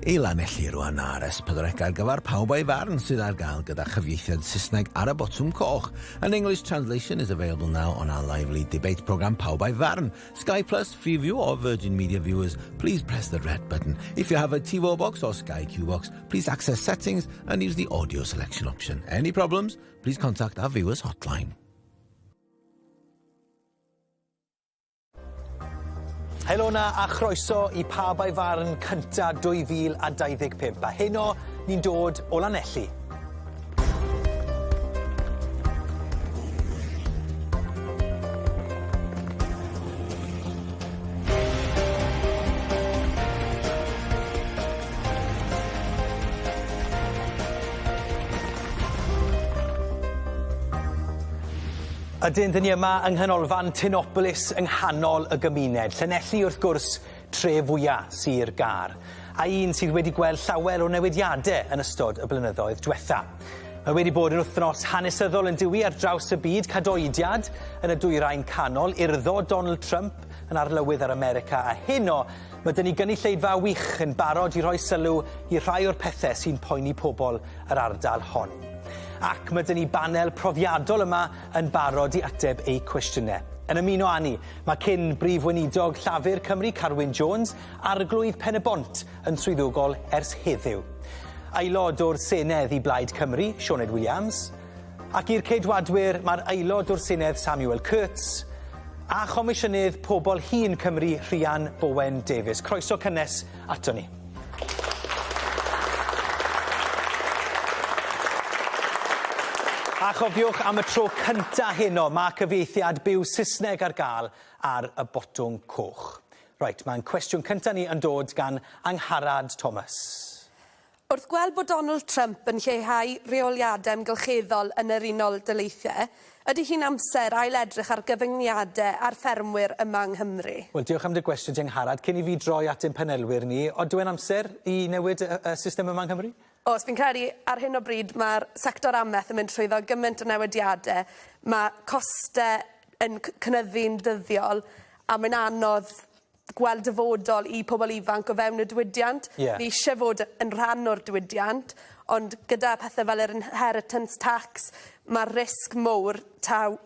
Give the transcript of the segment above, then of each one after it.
I Lanelli rwan ar S4C ar gyfer Pawb a'i Farn sydd ar gael gyda chyfieithiad Saesneg ar y botwm coch. An English translation is available now on our lively debate programme Pawb a'i Farn. Sky Plus, Freeview or Virgin Media viewers, please press the red button. If you have a TiVo box or Sky Q box, please access settings and use the audio selection option. Any problems, please contact our viewers hotline. Helo 'na a chroeso i Pawb a'i Farn cynta 2025 a heno ni'n dod o Lanelli. Ydyn, 'dyn ni yma yng nghanolfan Tinopolis yng nghanol y gymuned, Llanelli wrth gwrs, tre fwya Sir Gâr, a un sydd wedi gweld llawer o newidiade yn ystod y blynyddoedd dwetha. Mae wedi bod yn wythnos hanesyddol yn dywi ar draws y byd, cadoediad yn y dwyrain canol, urddo Donald Trump yn arlywydd ar America, a heno mae 'dyn ni gynulleidfa wych yn barod i rhoi sylw i rhai o'r pethe sy'n poeni pobol yr ardal hon. Ac mae 'dyn ni banel profiadol yma yn barod i ateb eu cwestiynau. Yn ymuno â ni, mae cyn Brif Weinidog Llafur Cymru, Carwyn Jones, Arglwydd Pen-y-bont yn swyddogol ers heddiw. Aelod o'r Senedd i Blaid Cymru, Sioned Williams, ac i'r Ceidwadwyr mae'r Aelod o'r Senedd Samuel Kurtz, a Chomisiynydd Pobl Hŷn Cymru, Rhian Bowen Davies. Croeso cynnes ato ni. A chofiwch am y tro cynta heno, mae cyfieithiad byw Saesneg ar gael ar y botwm coch. Reit, mae'n cwestiwn cynta ni yn dod gan Angharad Thomas. Wrth gweld bod Donald Trump yn lleihau rheoliadau amgylcheddol yn yr Unol Daleithiau, ydy hi'n amser ail-edrych ar gyfyngiadau ar ffermwyr yma yng Nghymru? Wel, diolch am dy gwestiwn di, Angharad. Cyn i fi droi at ein panelwyr ni, odyw e'n amser i newid y, y system yma yng Nghymru? Oes, fi'n credu ar hyn o bryd mae'r sector amaeth yn mynd trwyddo gymaint o newidiadau. Mae costau yn cynyddu'n dyddiol a mae'n anodd gweld dyfodol i pobl ifanc o fewn y diwydiant. Ie. Ni isie fod yn rhan o'r diwydiant, ond gyda pethe fel yr inheritance tax, ma'r risg mowr taw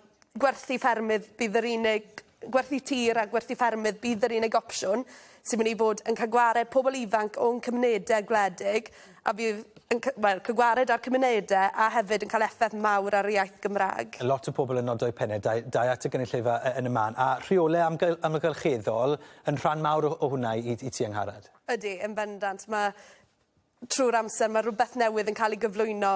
gwerthu ffermydd bydd yr unig gwerthu tir a gwerthu ffermydd bydd yr unig opsiwn sy'n myn' i fod yn ca'l gwared pobol ifanc o'n cymunede gwledig a fydd yn c- wel ca'l gwared ar cymunede a hefyd yn ca'l effeth mawr ar yr iaith Gymra'g. Lot o pobl yn nodo'u penne, dau, dau at y gynulleidfa y- yn y man, a rheole amgyl- amgylcheddol yn rhan mawr o, o hwnna i, i ti Angharad. Ydi, yn bendant. Ma' trw'r amser ma' rwbeth newydd yn ca'l 'i gyflwyno,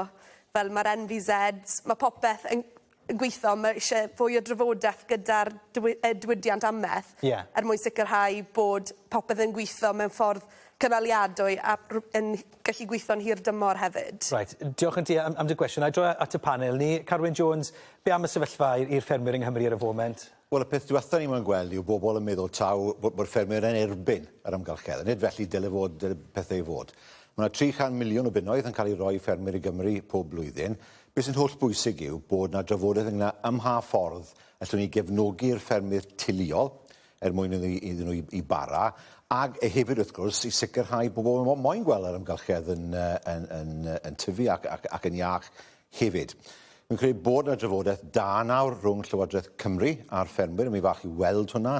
fel ma'r NVZs, ma' popeth yn yn gwitho, ma' isie fwy o drafodeth gyda'r diwy- yy diwydiant ameth. Ie. Er mwyn sicrhau bod popeth yn gwitho mewn ffordd cynaliadwy a rw- yn gallu gwitho'n hir dymor hefyd. Reit, diolch yn ti am, am dy gwestiwn. A droi at y panel ni, Carwyn Jones, be am y sefyllfa i'r ffermwyr yng Nghymru ar y foment? Wel, y peth diwetha ni moyn gweld yw bobl yn meddwl taw bod, bod ffermwyr yn erbyn yr amgylchedd. Nid felly dyle fod, dyle pethau i fod. Mae yna 300 miliwn o bunnoedd yn cael ei roi i ffermwyr i Gymru pob blwyddyn. Be sy'n holl bwysig yw bod yna drafodaeth ynglyn â ym mha ffordd allwn ni gefnogi'r ffermydd teuluol er mwyn iddyn nhw i, i bara, ag hefyd wrth gwrs i sicrhau bod bobl moyn gweld yr amgylchedd yn, yn, yn, yn tyfu ac, ac, ac yn iach hefyd. Fi'n credu bod yna drafodaeth da nawr rhwng Llywodraeth Cymru a'r ffermwyr, mi falch i weld hwnna,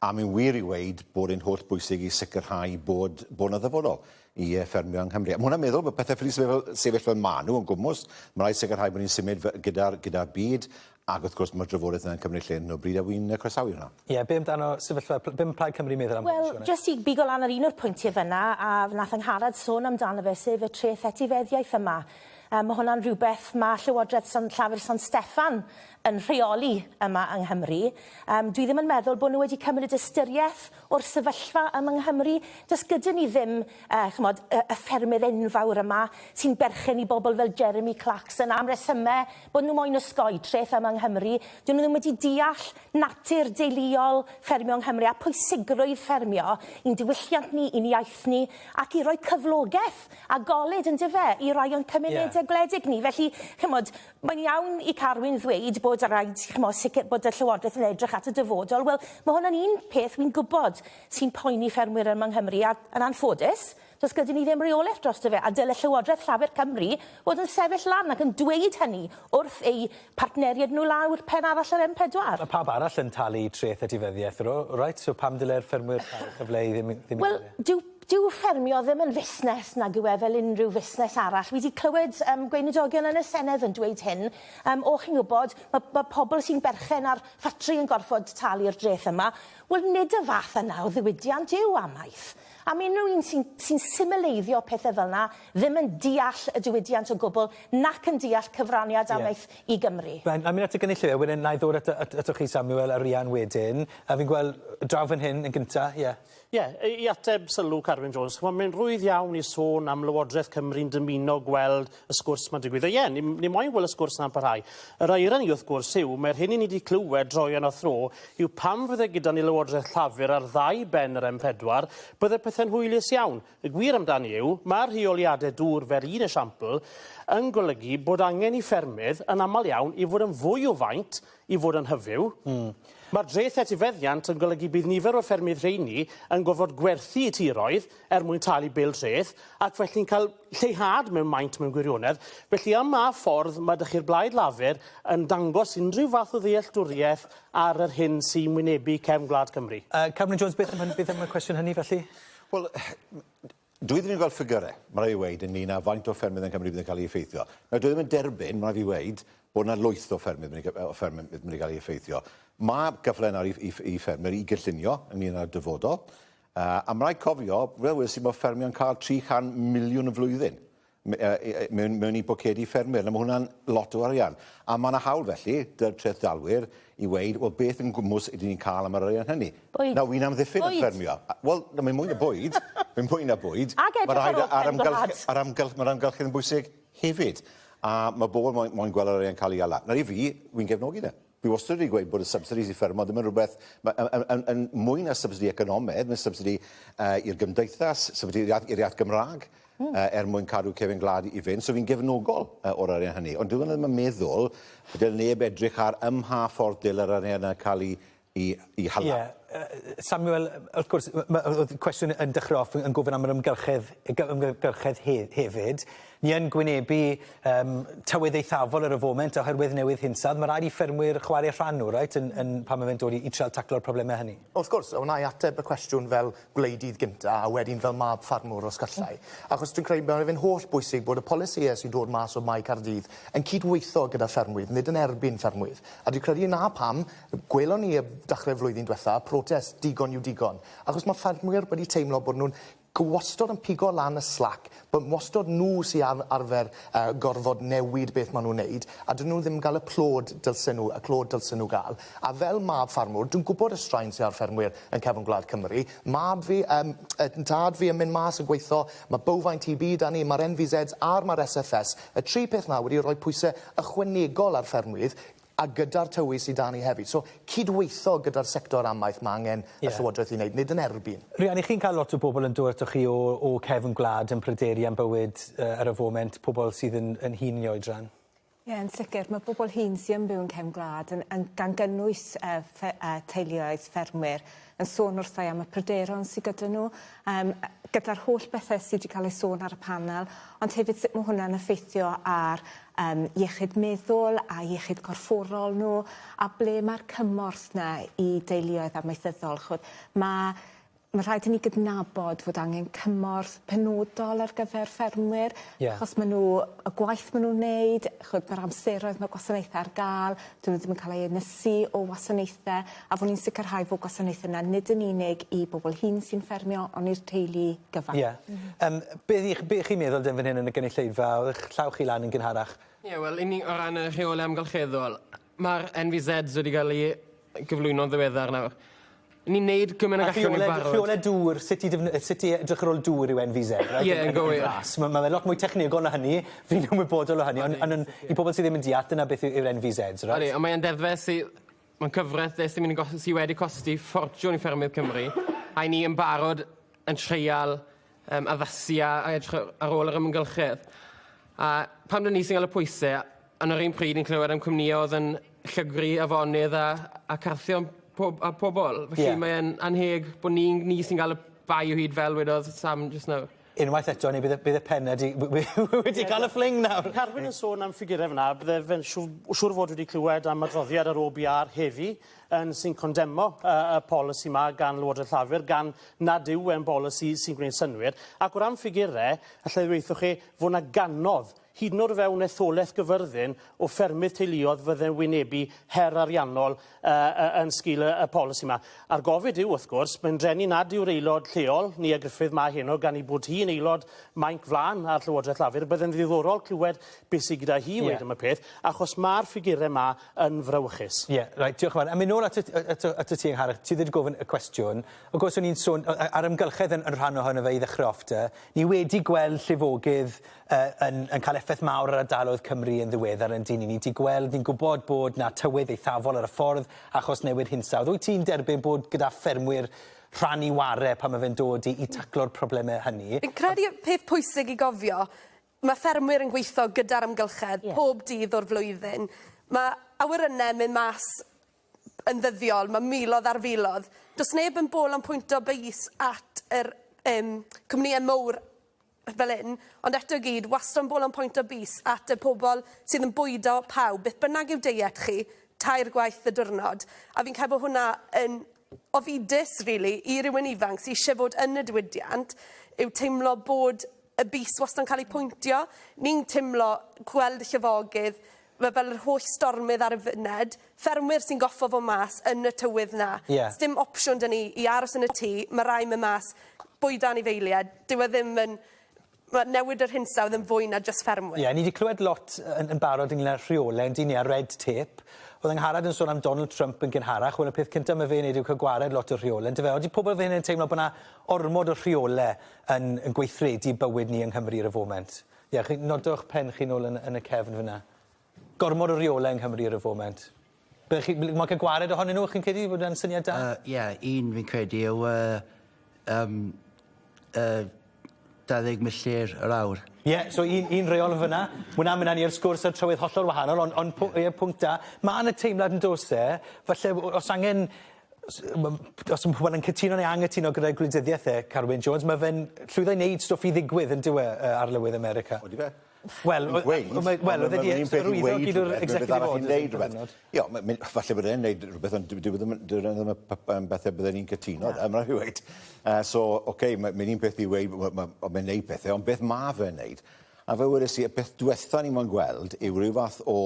a mi'n wir i weud bod e'n holl bwysig i sicrhau bod, bod yna ddyfodol i ffermio yng Nghymru. A ma' hwnna'n meddwl bod pethau ffili sefyll fel, sefyll fel maen nhw yn gwmws. Mae rhaid sicrhau bod ni'n symud gyda'r gyda byd, ac wrth gwrs mae'r drafodaeth yna'n cymryd lle yn o bryd, a wy'n croesawu hwnna. Ie, yeah, be amdano sefyllfa, be mae Plaid Cymru'n meddwl am Wel, jyst i bigo lan ar un o'r pwyntiau fyna, a wnaeth Angharad sôn amdano fe, sef y treth etifeddiaeth yma. Um, mae hwnna'n rhywbeth mae Llywodraeth San, Llafur San Steffan yn rheoli yma yng Nghymru. Um, dwi ddim yn meddwl bod nhw wedi cymryd ystyriaeth o'r sefyllfa yma yng Nghymru. Does gyda ni ddim uh, chymod, y, y ffermydd enfawr yma sy'n berchen i bobl fel Jeremy Clarkson am resymau bod nhw moyn osgoi treth yma yng Nghymru. Dyn nhw ddim wedi deall natur deuluol ffermio yng Nghymru a pwysigrwydd ffermio i'n diwylliant ni, i'n iaith ni ac i roi cyflogaeth a golud yndyfe i rai o'n cymunedau yeah. gwledig ni. Felly, chymod, Mae'n iawn i Carwyn ddweud bod raid, ch'mo', sicr bod y Llywodraeth yn edrych at y dyfodol. Wel, ma' hwnna'n un peth wi'n gwybod sy'n poeni ffermwyr yma yng Nghymru, a yn anffodus, Does gyda ni ddim reolaeth drosto fe, a dyle Llywodraeth Llafur Cymru fod yn sefyll lan ac yn dweud hynny wrth eu partneriaid nhw lawr pen arall yr M4. Mae pawb arall yn talu treth etifeddiaeth, reit? So pam dyle'r ffermwyr cael cyfle i ddim, ddim Wel, dyw, dyw ffermio ddim yn fusnes nag yw e fel unrhyw fusnes arall. Wi 'di clywed um, gweinidogion yn y Senedd yn dweud hyn. Um, o, chi'n gwybod, mae, mae pobl sy'n berchen ar ffatri yn gorfod talu'r dreth yma. Wel, nid y fath yna o ddiwydiant yw amaeth. Am unrhyw un sy'n sy'n symleiddio pethe fel 'na, ddim yn deall y diwydiant o gwbl, nac yn deall cyfraniad amaeth i Gymru. Reit, a mynd at y gynulleidfa, wedyn wna i ddod at at atoch chi Samuel a Rhian wedyn. A fi'n gweld draw fan hyn yn gynta, ie. Ie, i ateb sylw Carwyn Jones, ch'mo' mae'n rhwydd iawn i sôn am Lywodraeth Cymru'n dymuno gweld y sgwrs 'ma'n digwydd. A ie, ni ni moyn gweld y sgwrs 'na'n parhau. Yr irony wrth gwrs yw, mae'r hyn 'yn ni 'di clywed droeon a thro yw pam fydde gyda ni Lywodraeth Llafur ar ddau ben yr M4, bydde pethe'n hwylus iawn. Y gwir amdani yw, mae'r rheoliadau dŵr fel un esiampl yn golygu bod angen i ffermydd, yn aml iawn, i fod yn fwy o faint i fod yn hyfyw. Mm. Mae'r dreth etifeddiant yn golygu bydd nifer o'r ffermydd rheini yn gorfod gwerthu eu tiroedd er mwyn talu bil treth, ac felly'n cael lleihad mewn maint mewn gwirionedd. Felly ym mha ffordd mae dych chi'r Blaid Lafur yn dangos unrhyw fath o ddealltwriaeth ar yr hyn sy'n wynebu cefn gwlad Cymru? Uh, Cameron Jones, beth am, beth am y cwestiwn hynny felly? Wel, dwi ddim yn gweld ffigyrau, mae rhaid i weud, ynglyn â faint o ffermydd yn Cymru bydd yn cael ei effeithio. Nawr, dwi ddim yn derbyn, mae rhaid i weud, bod yna lwyth o ffermydd mynd i, o ffermydd mynd i gael ei effeithio. Mae gyfle nawr i, i, i ffermwyr i gynllunio ynglyn â'r dyfodol. Uh, a mae rhaid cofio, fel wedes i, mae ffermio'n cael 300 miliwn y flwyddyn mewn, mewn i bocedi ffermwyr. Nawr, mae hwnna'n lot o arian. A mae yna hawl felly, dy'r trethdalwyr, i weud, wel, beth yn gwmws ydyn ni'n cael am yr arian hynny? Bwyd. Nawr, wi'n amddiffyn y ffermio. Wel, mae'n mwy na bwyd. Mae'n mwy na bwyd. Ac edrych ar ôl cefn gwlad. Mae'r amgylch, mae'r amgylchedd yn bwysig hefyd. A mae bobl moyn, moyn gweld yr arian cael ei ala. Nawr, i fi, wi'n gefnogi 'na. Fi wastad wedi gweud bod y subsidies i ffermo ddim yn rhywbeth... ma' yn yn yn yn mwy na subsidy economaidd, mae'n subsidy uh, i'r gymdeithas, subsidy i'r iaith, i'r iaith Gymraeg, mm. uh, er mwyn cadw cefn gwlad i fynd. So fi'n gefnogol uh, o'r arian hynny. Ond dwi ddim yn meddwl dyle neb edrych ar ym mha ffordd dyle yr arian yna cael ei i, i hala. Ie. Yeah. Samuel, wrth gwrs, oedd cwestiwn yn dechrau off yn gofyn am yr ymgyrchedd, ymgyrchedd he, hefyd. Ni yn gwynebu um, tywydd eithafol ar y foment oherwydd newid hinsawdd. Mae rhaid i ffermwyr chwarae rhan nhw, right, yn, yn, pan mae fe'n dod i, i trial taclo'r problemau hynny. Wrth gwrs, a wna i ateb y cwestiwn fel gwleidydd gynta a wedyn fel mab ffarmwr os gallai. Achos dwi'n credu mae fe'n holl bwysig bod y polisïau sy'n dod mas o Mae Caerdydd yn cydweithio gyda ffermwydd, nid yn erbyn ffermwydd. A dwi'n credu 'na pam gwelon ni y dechrau'r flwyddyn diwetha, protest digon yw digon. Achos mae ffermwyr wedi teimlo bod nhw'n wastod yn pigo lan y slack, bod wastod nhw sy ar arfer uh, gorfod newid beth maen nhw'n neud, a dyn nhw ddim yn gael y plod dylsen nhw, y clod dylsen nhw gael. A fel mab ffarmwr, dwi'n gwybod y straen sydd ar ffermwyr yn cefn gwlad Cymru. Mab fi, um, tad fi yn mynd mas yn gweithio, mae bovine TB 'da ni, mae'r NVZs a'r mae'r SFS, y tri peth 'na wedi rhoi pwysau ychwanegol ar ffermwydd a gyda'r tywydd sydd 'da ni hefyd. So, cydweithio gyda'r sector amaeth mae angen y Llywodraeth i wneud, nid yn erbyn. Rhian, 'y chi'n cael lot o bobl yn dod atoch chi o, o cefn gwlad yn pryderu am bywyd uh, ar y foment, pobl sydd yn, yn hŷn i oedran? Ie, yn sicr. Mae bobl hŷn sy'n yn byw yn cefn gwlad, yn, yn, gan gynnwys uh, ffe, uh, teuluoedd ffermwyr, yn sôn wrtha i am y pryderon sydd gyda nhw, um, gyda'r holl bethau sydd wedi cael eu sôn ar y panel, ond hefyd sut mae hwnna'n effeithio ar um, iechyd meddwl a iechyd corfforol nhw, a ble mae'r cymorth 'na i deuluoedd amaethyddol. Ch'od, mae ma' rhaid i ni gydnabod fod angen cymorth penodol ar gyfer ffermwyr. Ie. Achos ma' nhw, y gwaith ma' nhw'n neud, ch'od ma'r amseroedd ma' gwasanaethe ar ga'l, 'dyn nhw ddim yn cael eu ynysu o wasanaethe, a fo' ni'n sicrhau fod gwasanaethe 'na nid yn unig i bobol hŷn sy'n ffermio, ond i'r teulu gyfan. Ie. Yym be' 'ych be' chi'n meddwl den fan hyn yn y gynulleidfa? O'dd 'ych llaw chi lan yn gynharach. Ie wel 'yn ni o ran y rheole amgylcheddol ma'r NVZs wedi ga'l 'u gyflwyno'n ddiweddar nawr. Ni'n neud gymain ag allwn ni'n barod. Rheole dŵr sut i defny- sut i edrych ar ôl dŵr yw NVZ reit? Ie yn gywir. Fras. Ma' ma' fe lot mwy technegol na hynny fi'n ymwybodol o hynny on' on' yn i pobol sy ddim yn deall dyna beth yw yw'r NVZs reit? Odi on' mae e'n deddfe sy Mae'n cyfraith de sy'n mynd i gos- sy wedi costi ffortiwn i ffermydd Cymru a 'yn ni yn barod yn treial yym addasu a a edrych ar ôl yr amgylchedd. A pam 'dyn ni sy'n ga'l y pwyse on' yr un pryd ni'n clywed am cwmnïe o'dd yn llygru afonydd a a carthio pob- a pobol. Felly... Ie. ...mae e'n annheg bo' ni'n ni sy'n ga'l y bai o hyd fel wedodd Sam jyst nawr. Unwaith eto, neu bydd y, bydd y pen wedi, wedi cael y ffling nawr. Carwyn yn sôn am ffigurau fyna, bydde fe'n siŵr, siŵr fod wedi clywed am adroddiad ar OBR heddi yn sy'n condemo uh, y polisi yma gan Lywodraeth Llafur, gan nad yw e'n bolisi sy'n gwneud synnwyr. Ac o ran ffigurau, allai ddweud chi fod 'na gannoedd hyd yn oed o fewn etholaeth Gyfyrddin, o ffermydd teuluoedd fydde'n wynebu her ariannol yn sgil y polisi 'ma. A'r gofid yw, wrth gwrs, mae'n drueni nad yw'r aelod lleol, Nia Griffith, 'ma heno, gan ei bod hi'n aelod mainc flaen ar Llywodraeth Lafur. Bydde'n ddiddorol clywed beth sydd gyda hi i weud am y peth, achos ma'r ffigurau 'ma yn frawychus. Ie, reit, diolch yn fawr. A mynd nôl atat atat atat ti, Angharad, ti wedi gofyn y cwestiwn. Wrth gwrs, o'n i'n sôn, a'r amgylchedd yn yn rhan ohono fe i ddechrau off 'te. Ni wedi gweld llifogydd yy yn yn cael effaith mawr ar ardaloedd Cymru yn ddiweddar yn dyn ni? Ni 'di gweld, ni'n gwybod bod 'na tywydd eithafol ar y ffordd achos newid hinsawdd. Wyt ti'n derbyn bod gyda ffermwyr rhan i ware pan ma' fe'n dod i i taclo'r probleme hynny? Fi'n credu y peth pwysig i gofio, ma' ffermwyr yn gweitho gyda'r amgylchedd... Ie. ...pob dydd o'r flwyddyn. Ma' awyryne yn mynd mas yn ddyddiol, ma' milodd ar filodd. Do's neb yn bolon pwynto bys at yr yym cwmnïe mowr fel 'yn, ond eto i gyd, wastad yn bolon pwynto bys at y pobol sydd yn bwydo pawb, beth bynnag yw deiet chi, tair gwaith y diwrnod. A fi'n credu bo' hwnna yn ofidus rili i rywun ifanc sy isie fod yn y diwydiant, yw teimlo bod y bys wastad yn cael ei pwyntio. Ni'n timlo gweld y llifogydd, ma' fel yr holl stormydd ar y funed, ffermwyr sy'n goffo fod mas yn y tywydd 'na. Ie. Sdim opsiwn 'da ni i aros yn y tŷ, ma' rai' myn' mas, bwydo anifeilied, dyw e ddim yn ma' newid yr hinsawdd yn fwy na jyst ffermwyr. Ie, ni 'di clywed lot yn yn barod ynglŷn â rheole yndyn ni a red tape. O'dd Angharad yn sôn am Donald Trump yn gynharach, wel y peth cynta ma' fe'n neud yw ca'l gwared lot o'r rheole yndyfe? Odi pobol fan hyn yn teimlo bo' 'na ormod o rheole yn yn gweithredu bywyd ni yng Nghymru ar y foment? Ie, chi nodwch pen chi nôl yn yn y cefn fyn 'na. Gormod o reole yng Nghymru ar y foment. Byddech chi moyn cael gwared ohonyn nhw, chi'n credu bod e'n syniad da? Yy ie, un fi'n credu yw yy yym yy 20 milltir yr awr. Ie, so un un reol yn fynna. Ma' wnna'n mynd â ni ar sgwrs ar trywydd hollol wahanol on' on' pw- ie pwnc da. Ma' 'na teimlad yn do's e, falle os angen os ma' pobol yn cytuno neu angytuno gyda'i gwleidyddiaeth e, Carwyn Jones, ma' fe'n llwyddo i neud stwff i ddigwydd yndyw e, yy arlywydd America. Odi fe? Wel, wel, oedd e 'di arwyddo gyd o'r executive orders. Ie, falle bod e'n neud rhywbeth, ond dyw e ddim dyw e ddim y bethe bydden ni'n cytuno 'da, ma' raid fi weud. So, ocê, mae'n un peth i weud mae'n neud pethe, ond beth ma' fe'n neud? A fel wedes i, y peth dwetha ni moyn gweld yw ryw fath o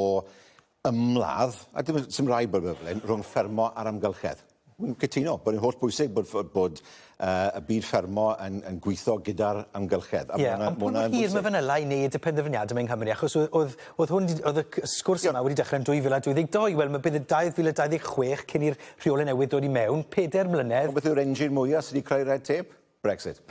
ymladd, a dim, sim rhaid bod fel hyn, rhwng ffermo a'r amgylchedd. Wi'n cytuno bod e'n holl bwysig bod, bod uh, y byd ffermo yn, yn gweithio gyda'r amgylchedd. Ie, yeah, ond pwy mor hir mae fe'n yla i wneud y penderfyniad yma yng Nghymru, achos oedd, oedd, hwn, oedd y sgwrs yma wedi dechrau yn 2022, wel mae bydd y 2026 cyn i'r rheolau newydd dod i mewn, pedair mlynedd. Ond beth yw'r engine mwyaf sydd wedi creu red tape? Brexit.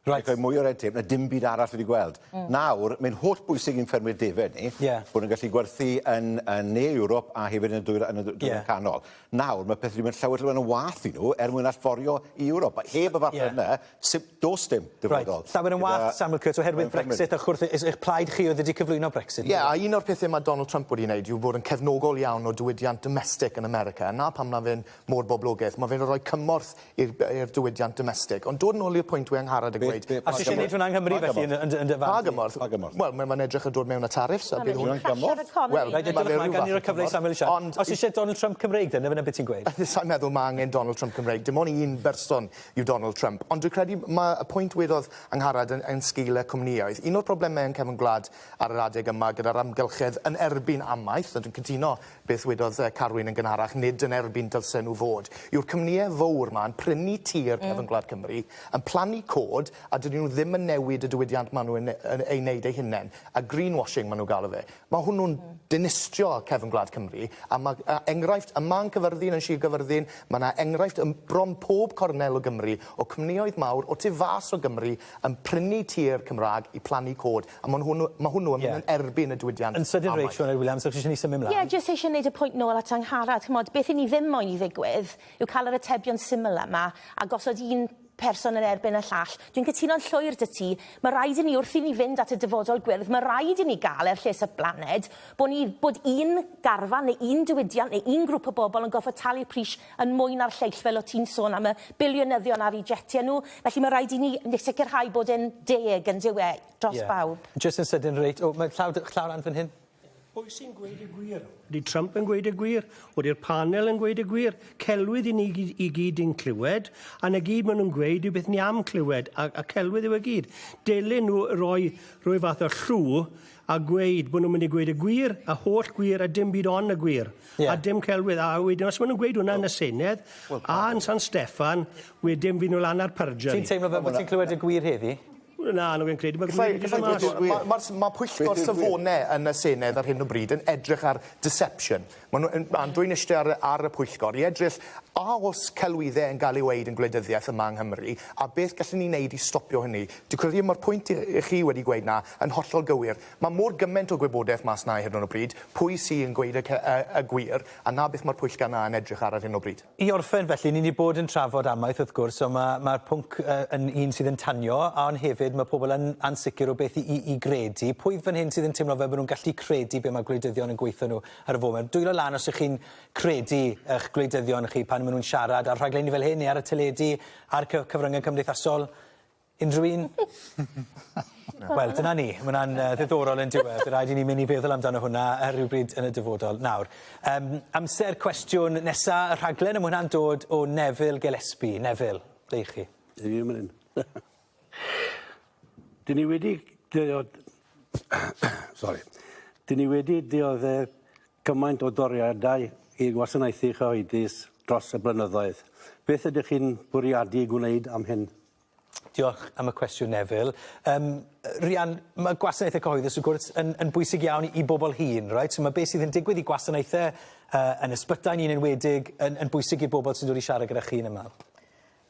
Reit. Creu mwy o red tape na dim byd arall wedi gweld. Nawr, mae'n holl bwysig i'n ffermwyr defaid ni... Ie. ...bod nhw'n gallu gwerthu yn yn ne Ewrop a hefyd yn y dwyra- yn y dwyrain canol. Nawr, mae pethe wedi mynd llawer llawer yn wath i nhw er mwyn allforio i Ewrop. A heb y farchnad 'na, sim- do's dim dyfodol. Reit, llawer yn wath, Samuel Kurtz, oherwydd Brexit, ac wrth eich plaid chi oedd wedi cyflwyno Brexit. Ie, a un o'r pethe mae Donald Trump wedi wneud yw bod yn cefnogol iawn o diwydiant domestig yn America, a 'na pam ma' fe'n mor boblogaidd. Ma' fe'n rhoi cymorth i'r i'r diwydiant domestig. Ond dod nôl i'r pwynt we Angharad yn gweud... A ti isie neud hwnna yng Nghymru felly yn yn dy yn dy farn di? Pa gymorth? Pa gymorth? Wel mae ma'n edrych yn dod mewn â tariffs a bydd hwn... Gymorth? Wel Reit diolch yn fawr gawn ni roi cyfle i Samuel i siarad. Ond... Os isie Donald Trump Cymreig de, 'na be' ti'n gweud? Sai'n meddwl ma' angen Donald Trump Cymreig, dim ond un berson yw Donald Trump. Ond dwi credu ma' y pwynt wedodd Angharad yn yn sgil y cwmnïoedd, un o'r problemau yn cefn gwlad ar yr adeg yma gyda'r amgylchedd yn erbyn amaeth, a dwi'n cytuno beth wedodd Carwyn yn gynharach, nid yn erbyn dylsen nhw fod, yw'r cwmnïau fowr 'ma yn prynu tir cefn gwlad Cymru, yn plannu cod, a dydyn nhw ddim yn newid y diwydiant maen nhw yn yn ei wneud eu hunain, a greenwashing maen nhw'n galw fe. Mae hwnnw'n dinistrio cefn gwlad Cymru, a ma' enghraifft yma yn Cyfyrddin, yn Sir Gyfyrddin, ma' 'na enghraifft yn bron pob cornel o Gymru o cwmnïoedd mawr o tu fas o Gymru yn prynu tir Cymraeg i plannu cod, a ma' hwnnw ma' hwnnw yn mynd yn erbyn y diwydiant Yn sydyn reit, Sioned Williams, os eisiau ni symud mlaen. Ie, jyst eisiau neud y pwynt nôl at Angharad, ch'mod, beth 'yn ni ddim moyn i ddigwydd yw cael yr atebion syml yma a gosod un person yn erbyn y llall. Dwi'n cytuno'n llwyr 'da ti, ma' raid i ni wrth i ni fynd at y dyfodol gwyrdd, ma' raid i ni ga'l er lles y blaned, bo' ni, bod un garfan neu un diwydiant neu un grŵp o bobl yn gorfod talu pris yn mwy na'r lleill fel o' ti'n sôn am y biliynyddion ar 'u jetie nhw. Felly ma' raid i ni sicrhau bod e'n deg yndyw e, dros bawb. Jyst yn sydyn reit, o, mae llaw, llaw lan fan hyn. Pwy sy'n gweud y gwir? Ydy Trump yn gweud y gwir? Ydy'r panel yn gweud y gwir? Celwydd i ni i gyd yn clywed, a 'na gyd maen nhw'n gweud yw beth ni am clywed, a, a celwydd yw e gyd. Dylen nhw roi rhwy fath o llw a gweud bod nhw'n mynd i gweud y gwir, y holl gwir, a dim byd ond y gwir. Yeah. A dim celwydd. A wedyn, os maen nhw'n gweud hwnna yn y Senedd, a yn San Steffan, wedyn fydd nhw lan ar perjury. Ti'n teimlo fel bod ti'n clywed y gwir heddi? Na, na fi'n credu ma' gwir wedi dod mas. Ma' ma'r ma' pwyllgor safone yn y Senedd ar hyn o bryd yn edrych ar deception. Ma' nw yn a dwi'n iste ar y ar y pwyllgor i edrych a o's celwydde yn ga'l ei weud yn gwleidyddiaeth yma yng Nghymru a beth gallen ni neud i stopio hynny. Dwi credu ma'r pwynt i i chi wedi gweud 'na yn hollol gywir. Ma' mor gyment o gwybodaeth mas 'na ar hyn o bryd, pwy sy yn gweud y ce- y y gwir, a 'na beth ma'r pwyllgor 'na yn edrych ar ar hyn o bryd. I orffen felly, ni 'di bod yn trafod amaeth wrth gwrs, ond ma' ma'r pwnc yy yn un sydd yn tanio, a ond hefyd ma' pobl yn ansicr o beth i i i gredu. Pwy fan hyn sydd yn teimlo fel bo' nw'n gallu credu be' ma' gwleidyddion yn gweutho nhw ar y foment? Dwylo lan os 'ych chi'n credu 'ych gwleidyddion chi pan ma' nw'n siarad ar rhaglenni fel hyn neu ar y teledu, ar cy- cyfrynge cymdeithasol. Unrhyw un? Wel, dyna ni. Ma' wnna'n yy ddiddorol on'd yw e? By' raid i ni myn' i feddwl amdano hwnna yy rywbryd yn y dyfodol. Nawr, yym amser cwestiwn nesa y rhaglen a ma' hwnna'n dod o Neville Gillespie. Neville, ble 'ych chi? Dwi yn man 'yn. 'Dyn ni wedi diod- sori. 'Dyn ni wedi diodde cymaint o doriadau i gwasanaethu cyhoeddus dros y blynyddoedd. Beth ydych chi'n bwriadu gwneud am hyn? Diolch am y cwestiwn, Neville. Yym, Rhian, mae gwasanaethau cyhoeddus, wrth gwrs, yn, yn bwysig iawn i bobl hŷn, right? So mae beth sydd yn digwydd i gwasanaethau uh, yn ysbytai ni'n enwedig yn, yn bwysig i'r bobl sy'n dod i siarad gyda chi'n aml.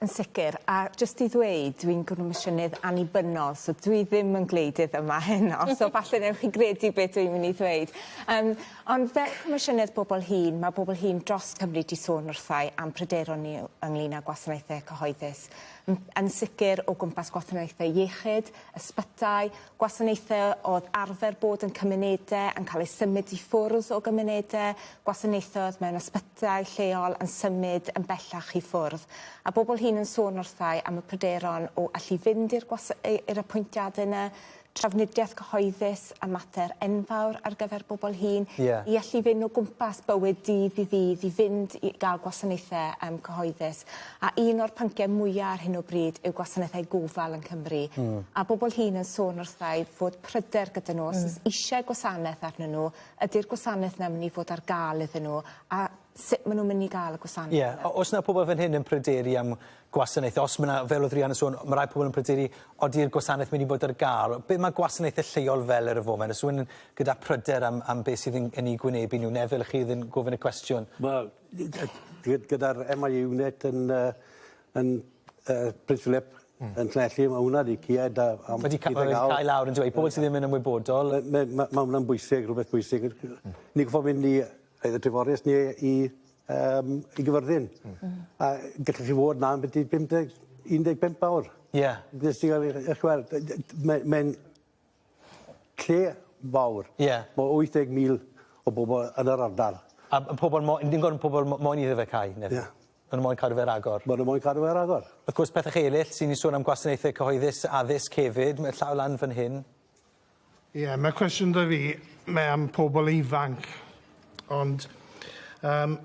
Yn sicr, a jyst i ddweud, dwi'n gomisiynydd annibynnol, so dwi ddim yn gwleidydd yma heno, so falle newch chi gredu beth dwi'n mynd i ddweud. Um, ond fel Comisiynydd Bobl Hŷn, mae bobl hŷn dros Cymru 'di sôn wrthai am pryderon ni ynglyn â gwasanaethau cyhoeddus. Yn sicr o gwmpas gwasanaethau iechyd, ysbytai, gwasanaethau oedd arfer bod yn cymunedau yn cael eu symud i ffwrdd o gymunedau, gwasanaethau oedd mewn ysbytai lleol yn symud yn bellach i ffwrdd. A bobl hŷn yn sôn wrthai am y pryderon o allu fynd i'r i'r apwyntiadau yna, trafnidiaeth cyhoeddus yn mater enfawr ar gyfer bobl hŷn. Ie. I allu fynd o gwmpas bywyd dydd i ddydd i fynd i ga'l gwasanaethe yym cyhoeddus. A un o'r pyncie mwya ar hyn o bryd yw gwasanaethau gofal yn Cymru. Hmm. A bobol hŷn yn sôn wrtha i fod pryder gyda nhw os o's isie gwasaneth arnyn nhw ydi'r gwasaneth 'na myn' i fod ar ga'l iddyn nhw a sut ma' nw'n myn' i ga'l y gwasaneth Ie. 'na. O- o's 'na pobol fan hyn yn pryderu am gwasanaethe os ma' 'na fel o'dd Rhian yn sôn ma' rai pobol yn pryderu odi'r gwasaneth mynd i bod ar ga'l. Be' ma' gwasanaethe lleol fel ar y foment? O's rywun yn gyda pryder am am beth sydd yn yn 'u gwynebu nhw? Neville chi o'dd yn gofyn y cwestiwn. Wel gyda'r MIU unit yn yy yn yy Prince Philip yn Llanelli ma' hwnna 'di cued a am... Wedi ca- ma' wedi cau lawr on'd yw e? I pobol sy ddim yn ymwybodol. Ma' ma' ma' wnna'n bwysig rwbeth bwysig. Ni goffod mynd i either Treforys neu i yym i Gyfyrddin. Hmm. A gallech chi fod 'na ambyti 50 15 awr. Ie. Jyst i ga'l eich eich gweld. Mae mae'n lle fawr. Ie. Ma' 80,000 o bobol yn yr ardal. A ma' pobol mo- ni'n gweld pobol mo- moyn iddo fe cau ne'? Ie. Ma' nw moyn cadw fe ar agor. Ma' nw moyn cadw fe ar agor. Wrth gwrs pethach eryll sy'n ni sôn am gwasanaethe cyhoeddus, addysg hefyd, ma' llaw lan fan hyn. Ie, mae cwestiwn 'da fi, mae am pobl ifanc, ond yym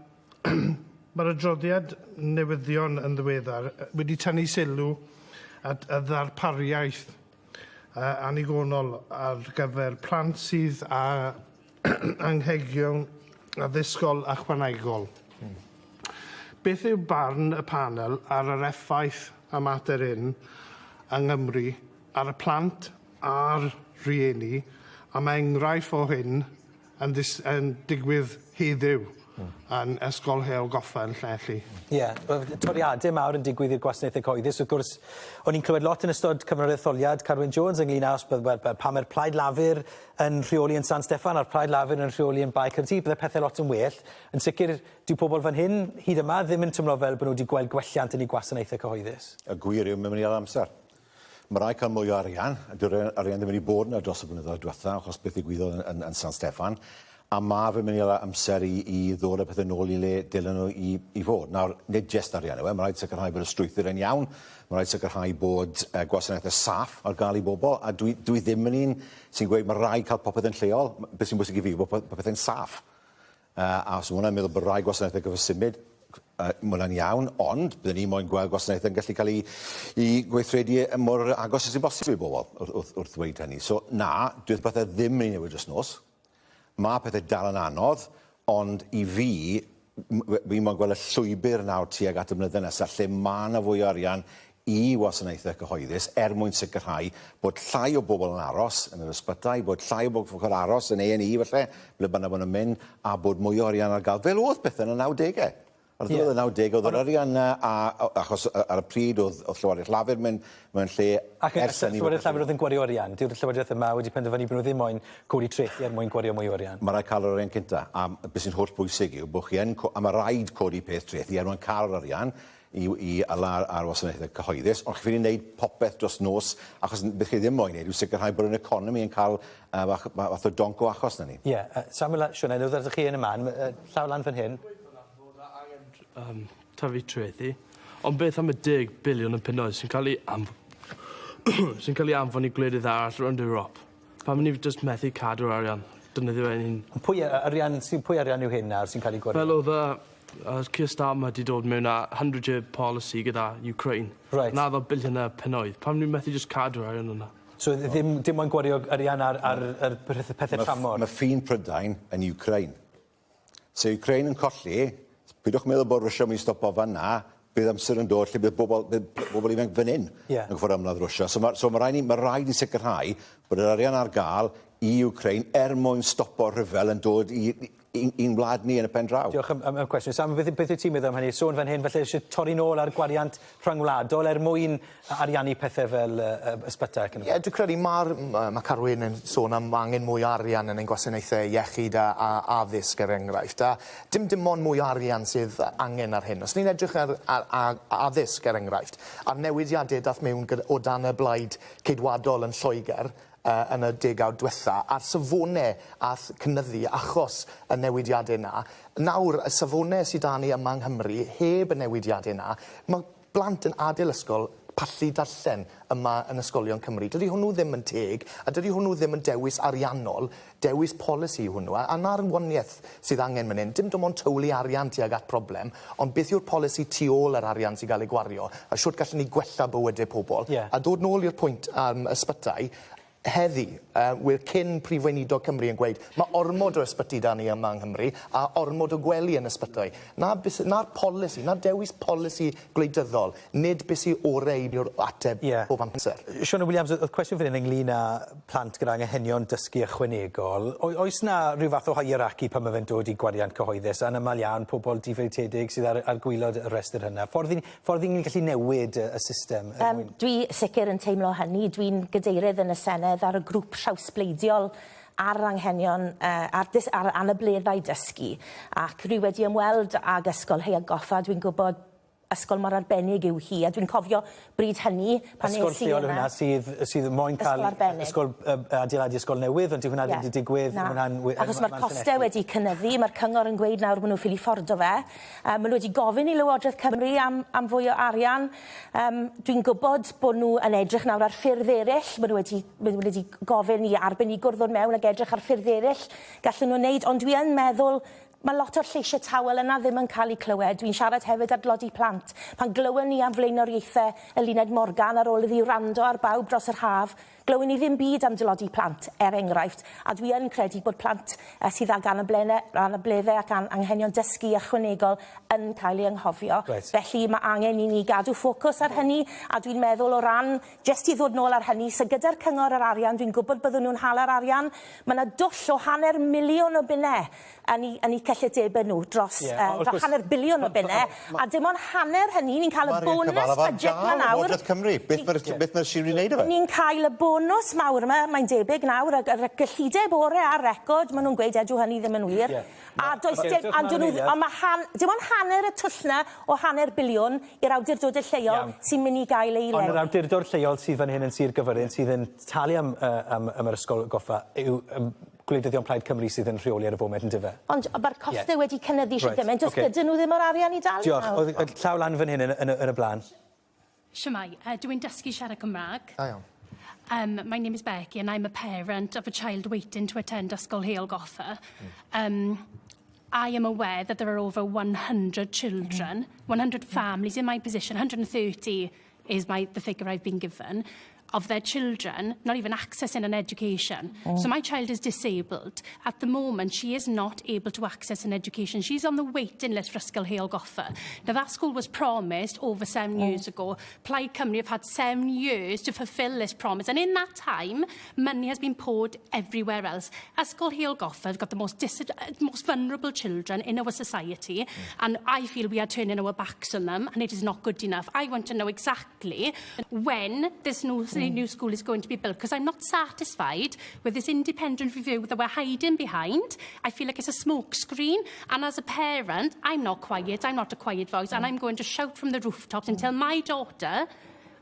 ma'r adroddiad newyddion yn ddiweddar wedi tynnu sylw at y ddarpariaeth yy annigonol ar gyfer plant sydd â anghenion addysgol ychwanegol. Hmm. Beth yw barn y panel ar yr effaith y mater hyn yng Nghymru ar y plant a'r rhieni, a mae enghraifft o hyn yn, dis, yn digwydd heddiw. Yn Ysgol Heol Goffa yn Llanelli. Ie, wel toriade mawr yn digwydd i'r gwasanaethe cyhoeddus wrth gwrs o'n i'n clywed lot yn ystod cyfnod etholiad Carwyn Jones ynglyn â os bydd wel pa mae'r Plaid Lafur yn rheoli yn San Steffan a'r Plaid Lafur yn rheoli yn Bae Caerdydd bydde pethe lot yn well. Yn sicr dyw pobol fan hyn hyd yma ddim yn twmlo fel bo' nw 'di gweld gwelliant yn 'u gwasanaethe cyhoeddus. Y gwir yw mae'n mynd i ddal amser. Mae rhaid cael mwy o arian, a dyw'r arian ddim wedi bod yna dros y blynyddoedd diwetha' achos beth ddigwyddodd yn, yn, yn San Steffan, a ma' fe'n mynd i hala amser i, i ddod â pethau nôl i le dylen nhw i, i fod. Nawr, nid jest arian yw e, mae rhaid sicrhau bod y strwythur yn iawn, mae rhaid sicrhau bod uh, gwasanaethau saff ar gael i bobl, a dwi, dwi ddim yn un sy'n gweud mae rhaid cael popeth yn lleol, beth sy'n bwysig i fi yw bod popeth yn saff. Yy a os ma' hwnna'n meddwl bod rai gwasanaethau gorfod symud, yy ma' wnna'n iawn, ond bydden ni moyn gweld gwasanaethau'n gallu cael eu 'u gweithredu yy mor agos â sy'n bosib i bobl wrth wrth wrth ddweud hynny. So na, dyw'r pethe ddim yn mynd i newid dros nos. Ma' pethe dal yn anodd, ond i fi, m- w- fi moyn gweld y llwybyr nawr tuag at y blynydde nesa lle ma' 'na fwy o arian i wasanaethau cyhoeddus er mwyn sicrhau bod llai o bobl yn aros yn yr ysbytai, bod llai o bobl yn aros yn A&E falle, ble bynnag maen nhw'n mynd, a bod mwy o arian ar gael, fel oedd pethau yn y 90au. Ar ddiwedd y 90au, oedd yr arian yna, a, achos ar y pryd oedd, oedd Llywodraeth Lafur mewn, mewn lle Ac ers hynny... Llywodraeth Lafur oedd yn gwario arian. Dyw'r Llywodraeth yma wedi penderfynu bod nhw ddim moyn codi trethi er mwyn gwario mwy o arian. Mae rhaid cael yr arian cynta, a beth sy'n holl bwysig yw bod chi yn, a mae rhaid codi peth trethi er mwyn cael yr arian, i i ala ar wasanaethau cyhoeddus, ond chi ffili wneud popeth dros nos, achos beth chi ddim moyn wneud yw sicrhau bod yn economi yn cael uh, fach, fath o donc o achos na ni. Ie, yeah, Samuel a Sioned, oedd ydych chi yn y man, uh, llaw lan fan hyn. Um, tyfu trethi, ond beth am y 10 biliwn o punnoedd sy'n cael ei anf sy'n cael ei anfon i gwledydd arall rownd Ewrop? Pam ni jyst methu cadw'r arian? Defnyddio fe ein hun. Ond pwy yy arian sy pwy arian yw hyn nawr sy'n cael ei gwario? Fel o'dd y yy Keir Starmer 'di dod mewn â hundred year policy gyda Ukraine. Reit. 'Na fel biliyne o punnoedd. Pam ni methu jyst cadw'r arian yna? So ddim dim moyn gwario arian ar ar yr pethe pethe tramor? Ma' ffin Prydain yn Ukraine. Se Ukraine yn colli, pidwch meddwl bod Russia yn mynd i stopo fan 'na, bydd amser yn dod lle bydd bobl, bydd bobl ifanc fan hyn yeah. yn gorfod ymladd Russia. So mae so ma raid ni, ma raid ni sicrhau bod yr arian ar gael i Ukraine er mwyn stopo rhyfel yn dod i, i'n wlad ni yn y pen draw. Diolch am, am, am cwestiwn. Sam, beth, beth wyt ti'n meddwl am hynny? Sôn fan hyn, felly eisiau torri nôl ar gwariant rhyngwladol er mwyn ariannu pethe fel yy ysbytai ac yn y blaen. Ie dwi credu ma'r ma' Carwyn yn sôn am angen mwy o arian yn ein gwasanaethe iechyd a a addysg er enghraifft a dim dim ond mwy o arian sydd angen ar hyn. Os ni'n edrych ar ar a- addysg er enghraifft a'r newidiade dath mewn gyd- o dan y blaid Ceidwadol yn Lloegr yy yn y degawd dwetha a'r safone a'th cynyddu achos y newidiade 'na nawr y safone sy 'da ni yma yng Nghymru heb y newidiade 'na ma' blant yn adel ysgol pallu darllen yma yn ysgolion Cymru. Dydy hwnnw ddim yn teg, a dydy hwnnw ddim yn dewis ariannol, dewis polisi yw hwnnw, a a 'na'r waniaeth sydd angen fan 'yn. Dim dim ond tywlu arian tuag at problem, ond beth yw'r polisi tu ôl yr arian sy'n gael ei gwario, a shwt gallen ni gwella bywyde pobl. Ie. A dod nôl i'r pwynt am ysbytai, heddi, yy we'r cyn Prif Weinidog Cymru yn gweud ma' ormod o ysbyty 'da ni yma yng Nghymru a ormod o gwely yn ysbytai. 'Na be' sy 'na'r polisi, 'na dewis polisi gwleidyddol, nid be' sy ore yw'r ateb Ie. bob amser. Shona Williams, o'dd cwestiwn fan 'yn ynglyn â plant gyda anghenion dysgu ychwanegol. Oe- oes 'na ryw fath o hierarchy pan ma' fe'n dod i gwariant cyhoeddus? Anamal iawn, pobol difreintiedig sydd ar ar gwilod y rhestr hynna. Ffordd i Ffordd i ni'n gallu newid y system er mwyn... Dwi sicr yn teimlo hynny. Dwi'n gadeirydd yn y Senedd ar y grŵp trawsbleidiol ar anghenion uh, ar, dys, ar anableddau dysgu ac rwy wedi ymweld ag Ysgol Heia Goffa. Dwi'n gwybod ysgol mor arbennig yw hi a dwi'n cofio bryd hynny pan es i yna. Ysgol lleol yw hwnna sydd sydd moyn cael ysgol arbennig. Ysgol uh, adeiladu ysgol newydd ond dyw hwnna yeah. ddim wedi digwydd. Na. Achos mae'r costau wedi cynyddu, mae'r cyngor yn gweud nawr maen nhw'n ffili ffordo fe. Yy ma' nhw wedi gofyn i Lywodraeth Cymru am am fwy o arian. Yym dwi'n gwybod bod nhw yn edrych nawr ar ffyrdd eraill. Ma' nhw wedi ma' nhw wedi gofyn i arbenigwr ddod mewn ag edrych ar ffyrdd eraill gallen nhw wneud, ond dwi yn meddwl ma' lot o'r lleisiau tawel yna ddim yn cael eu clywed. Dwi'n siarad hefyd ar dlodi plant. Pan glywon ni am flaenoriaethau Eluned Morgan ar ôl iddi wrando ar bawb dros yr haf, Glywwn ni ddim byd am dlodi plant, er enghraifft, a dwi yn credu bod plant sydd ag anablene, anableddau ac an anghenion dysgu ychwanegol yn cael eu anghofio. Reit. Felly mae angen i ni gadw ffocws ar hynny, a dwi'n meddwl o ran, jyst i ddod nôl ar hynny, so gyda'r cyngor yr arian, dwi'n gwybod byddwn nhw'n hala'r arian, mae yna dwll o hanner miliwn o bunnau yn eu, yn eu cyllidebau nhw dros, yeah, uh, dros hanner biliwn o bunnau, a dim ond hanner hynny, ni'n cael y bonus budget yma nawr. Llywodraeth Cymru, beth mae'r beth mae'r sir wneud efo? Ni'n cael y bonws mawr yma, mae'n debyg nawr, y gyllideb orau ar record, maen nhw'n gweud edw hynny ddim yn wir. Yeah. A does dim, ond dyn nhw, ond mae han, dim ond hanner y twll 'na o hanner biliwn i'r awdurdodau lleol sy'n mynd i gael ei Ond yr awdurdod lleol sydd fan hyn yn Sir Gyfyrddin sydd yn talu am yy am am yr ysgol goffa yw yym gwleidyddion Plaid Cymru sydd yn rheoli ar y foment yndyfe? Ond ma'r coste wedi cynyddu shwt gymaint, does gyda nhw ddim yr arian i dalu Diolch. Oedd y llaw lan fan hyn yn y yn y yn y blaen. Shwmae, yy dwi'n dysgu siarad Cymra'g. Da iawn. Um, my name is Becky and I'm a parent of a child waiting to attend Ysgol Heol Goffa. Um, I am aware that there are over 100 children, 100 families in my position, 130 is my, the figure I've been given, of their children not even accessing an education. So my child is disabled. At the moment, she is not able to access an education. She's on the waiting list for Ysgol Heol Goffa. Now, that school was promised over seven years ago. Plaid Cymru have had seven years to fulfil this promise. And in that time, money has been poured everywhere else. Ysgol Heol Goffa have got the most, most vulnerable children in our society. And I feel we are turning our backs on them, and it is not good enough. I want to know exactly when this new, new school is going to be built, because I'm not satisfied with this independent review that we're hiding behind. I feel like it's a smoke screen, and as a parent, I'm not quiet, I'm not a quiet voice, and I'm going to shout from the rooftops until my daughter,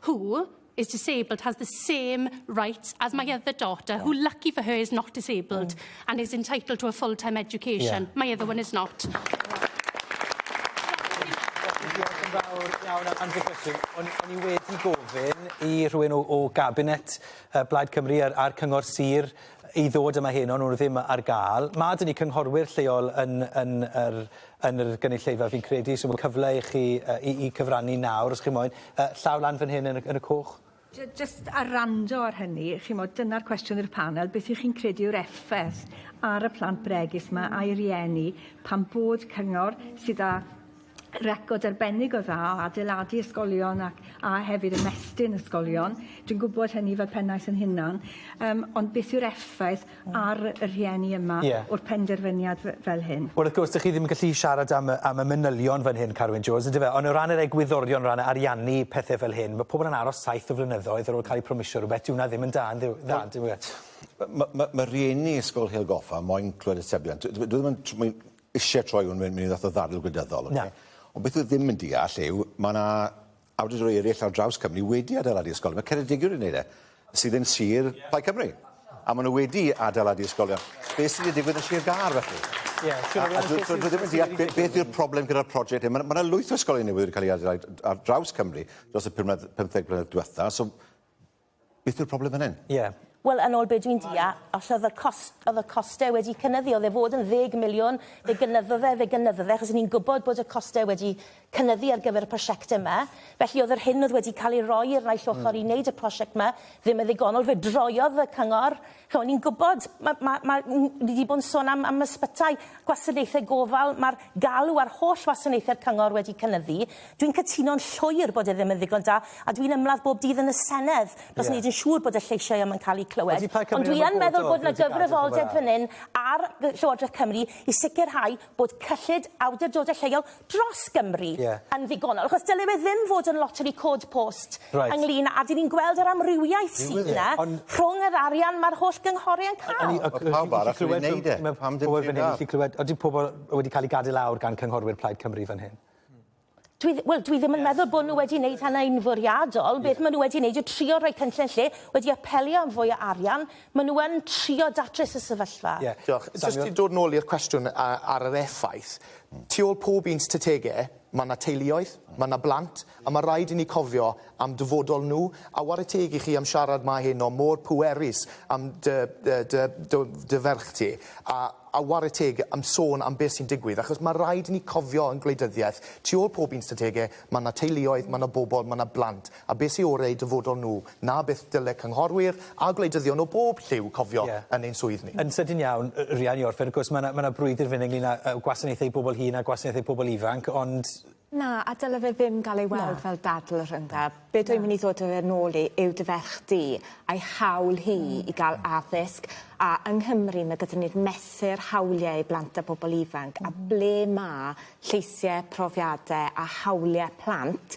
who is disabled, has the same rights as my other daughter, who, lucky for her, is not disabled and is entitled to a full-time education. Yeah. My other one is not. Diolch yn fawr iawn am dy gwestiwn. O'n o'n i wedi gofyn i rhywun o o gabinet yy Blaid Cymru a'r a'r Cyngor Sir i ddod yma heno, o'n nhw ddim ar ga'l. Ma' 'da ni cynghorwyr lleol yn yn yr yn yr gynulleidfa fi'n credu, so ma' cyfle i chi yy i i cyfrannu nawr os chi moyn. Yy llaw lan fan hyn yn y yn y coch. Jyst ar rando ar hynny, chi'mod, dyna'r cwestiwn i'r panel, beth ych chi'n credu yw'r effaith ar y plant bregus 'ma a'i rieni pan bod cyngor sydd â record arbennig o dda o adeiladu ysgolion ac a hefyd ymestyn ysgolion, dwi'n gwybod hynny fel pennaeth yn hunan, yym ond beth yw'r effaith ar y rhieni yma Ie. o'r penderfyniad fel hyn? Wel wrth gwrs 'dych chi ddim yn gallu siarad am y am y manylion fan hyn Carwyn Jones yndyfe on' o ran yr egwyddorion o ran ariannu pethe fel hyn ma' pobol yn aros saith o flynyddoedd ar ôl ca'l 'u promisio rwbeth dyw wnna ddim yn da yndyw dda on'd yw e? Ma' ma' ma' rieni Ysgol Heol Goffa moyn clywed atebion. Dwi dwi ddim yn tr- isie troi hwn mewn i fath o ddadl gwleidyddol oce? Na. Ond beth wi ddim yn deall yw ma' 'na awdurdodau eraill ar draws Cymru wedi adeiladu ysgolion. Mae Ceredigion wedi wneud e, sydd yn sir Plaid Cymru. A maen nhw wedi adeiladu ysgolion. Beth sydd wedi digwydd yn Sir Gâr, felly? Ie, siŵr o fod. Dwi dwi ddim yn deall be- beth yw'r problem gyda'r prosiect hyn. Ma' 'na ma' 'na lwyth o ysgolion newydd wedi cael eu adeiladu ar draws Cymru dros y 15 mlynedd diwetha, so Beth yw'r problem fan hyn? Ie. Wel, yn ôl be dwi'n deall, os oedd y cost, oedd y costau wedi cynyddu, oedd e fod yn ddeg miliwn, fe gynyddodd e, fe gynyddodd e, achos ni'n gwybod bod y costau wedi cynyddu ar gyfer y prosiect yma. Felly oedd yr hyn oedd wedi cael ei roi i'r naill ochr i wneud y prosiect yma ddim yn ddigonol. Fe droiodd y cyngor. Chimod, ni'n gwybod, ma, ma, ma, ni wedi bod yn sôn am, am ysbytai, gwasanaethau gofal, mae'r galw ar holl wasanaethau'r cyngor wedi cynyddu. Dwi'n cytuno'n llwyr bod e ddim yn ddigon da, a dwi'n ymladd bob dydd yn y Senedd dros wneud yn siŵr bod y lleisiau yma'n cael eu clywed. Ond dwi yn meddwl bod 'na gyfrifoldeb fan hyn ar Llywodraeth Cymru i sicrhau bod cyllid awdurdodau lleol dros Gymru yn ddigonol, achos dyle fe ddim fod yn loteri cod post ynglyn â, a 'dyn ni'n gweld yr amrywiaeth sydd 'na rhwng yr arian mae'r holl gynghorau yn cael. Mae pawb arall wedi wneud e, pam dim Pobl fan hyn gallu clywed, odi pobl wedi cael eu gadael lawr gan cynghorwyr Plaid Cymru fan hyn? Dwi, wel, dwi ddim yn meddwl bod nhw wedi wneud hynny'n fwriadol. Beth maen nhw wedi wneud yw trio rhoi cynllun lle, wedi apelio am fwy o arian. Maen nhw yn trio datrys y sefyllfa. Yeah. Diolch. Just i dod nôl i'r cwestiwn ar yr effaith, tu ôl pob un strategau, mae yna teuluoedd, mae yna blant, a mae rhaid i ni cofio am dyfodol nhw, a ware teg i chi am siarad 'ma heno mor pwerus am dy, dy, dy, dy, dy ferch ti, a a ware teg am sôn am beth sy'n digwydd, achos mae rhaid i ni cofio yn gwleidyddiaeth, tu ôl pob un strategau, mae 'na teuluoedd, mae 'na bobl, mae 'na blant, a beth sy orau i dyfodol nhw, 'na beth dyle cynghorwyr a gwleidyddion o bob lliw cofio Ie. yn ein swydd ni. Yn sydyn iawn, Rhian, i orffen, wrth gwrs, mae 'na ma' 'na brwydr fan hyn ynglyn â yy gwasanaethau i bobl hŷn a gwasanaethau pobl ifanc, ond... Na, a dyle fe ddim gael ei weld fel dadl rhyngdda. Be dwi'n mynd i ddod â fe nôl i yw dy ferch di a'i hawl hi i gael addysg a yng Nghymru ma' gyda ni'r mesur hawliau i blant a bobl ifanc a ble ma' lleisiau, profiade a hawliau plant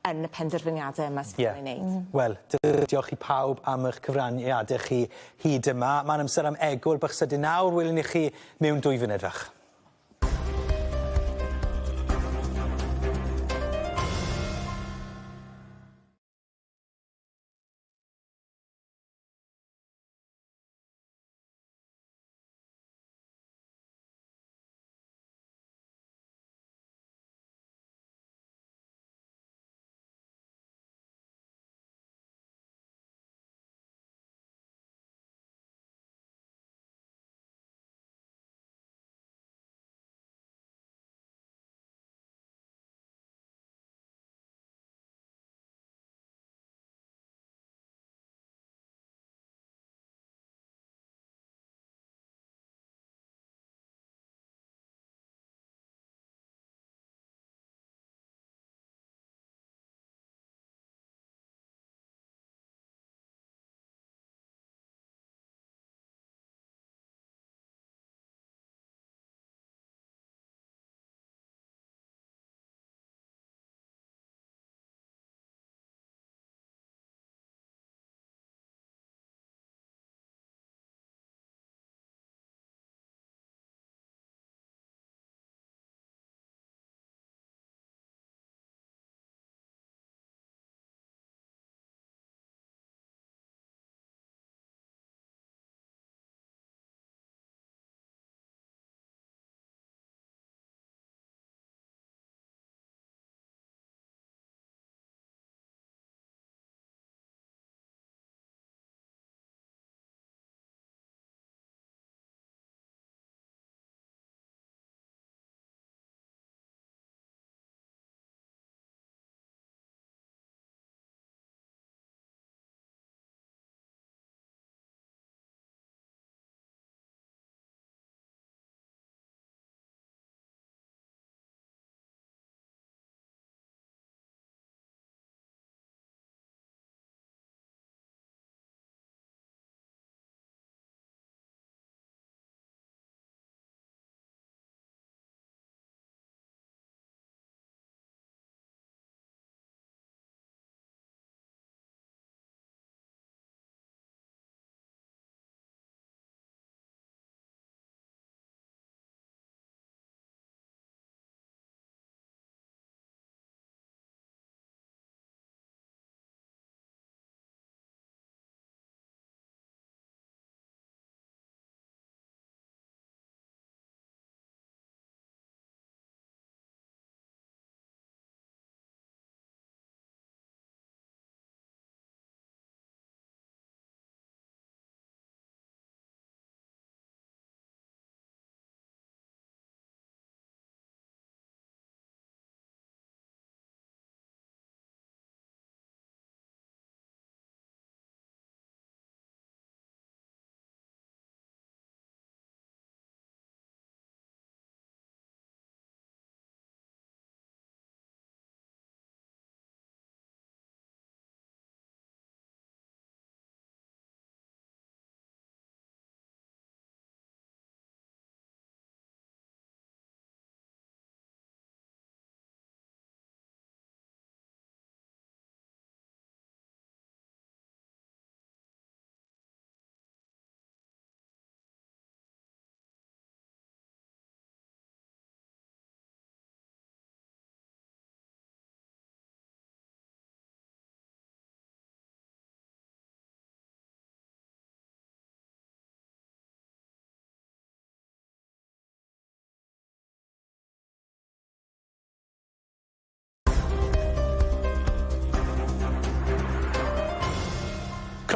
yn y penderfyniade yma sy'n cael ei wneud. Wel, diolch i pawb am eich cyfraniadau chi hyd yma. Mae'n amser am egwyl bach sydyn nawr. Welwn ni chi mewn dwy funud fach.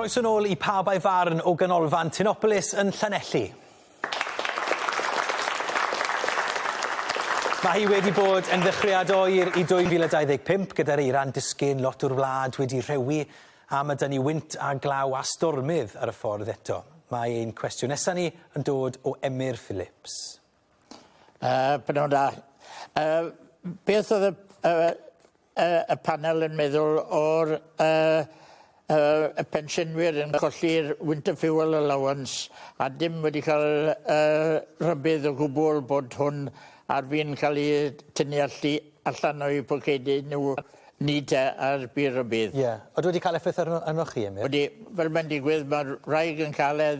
Croeso nôl i Pawb a'i Farn o Ganolfan Tinopolis yn Llanelli. Mae hi wedi bod yn ddechreuad oer i 2025 gyda'r eira'n disgyn, lot o'r wlad wedi rhewi a ma' 'da ni wynt a glaw a stormydd ar y ffordd eto. Mae ein cwestiwn nesa ni yn dod o Emyr Phillips. Yy, prynhawn da. Yy, Beth oedd y y y y panel yn meddwl o'r yy yy y pensiynwyr yn colli'r winter fuel allowance a dim wedi cael yy rhybudd o gwbwl bod hwn ar fin cael ei tynnu allu allan o'u pocedi nhw ni te ar bir rybudd. Ie. Odi wedi cael effaith arno arnoch chi Emyr? Odi, fel mae'n digwydd ma'r wraig yn cael e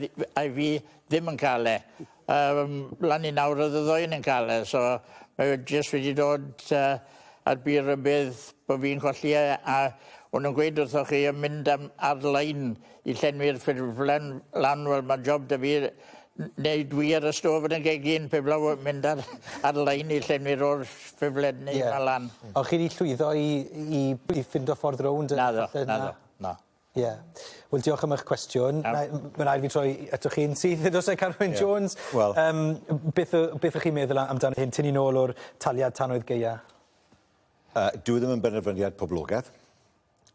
a fi ddim yn cael e. Yym lan i nawr o'dd y ddou ni'n ca'l e so mae o jyst wedi dod yy ar bir rybudd bo' fi'n colli e a o'n nw'n gweud wrthoch chi yn mynd am ar-lein i llenwi'r ffurflen lan wel ma' job 'da fi n- neud wŷ ar y stôf yn y gegin pe blaw yn mynd ar ar-lein i llenwi'r oll ffurflenni 'ma lan. O'ch chi 'di llwyddo i i i ffindo ffordd rownd y... Naddo naddo na. Ie. Wel diolch am eich cwestiwn. Nai- m- ma' raid fi troi atoch chi'n syth on'd o's e Carwyn Ie. Jones? Wel... Yym beth o- beth 'ych chi'n meddwl a- amdano hyn tynnu nôl o'r taliad tanwydd gaea? Yy dyw e ddim yn benderfyniad poblogedd.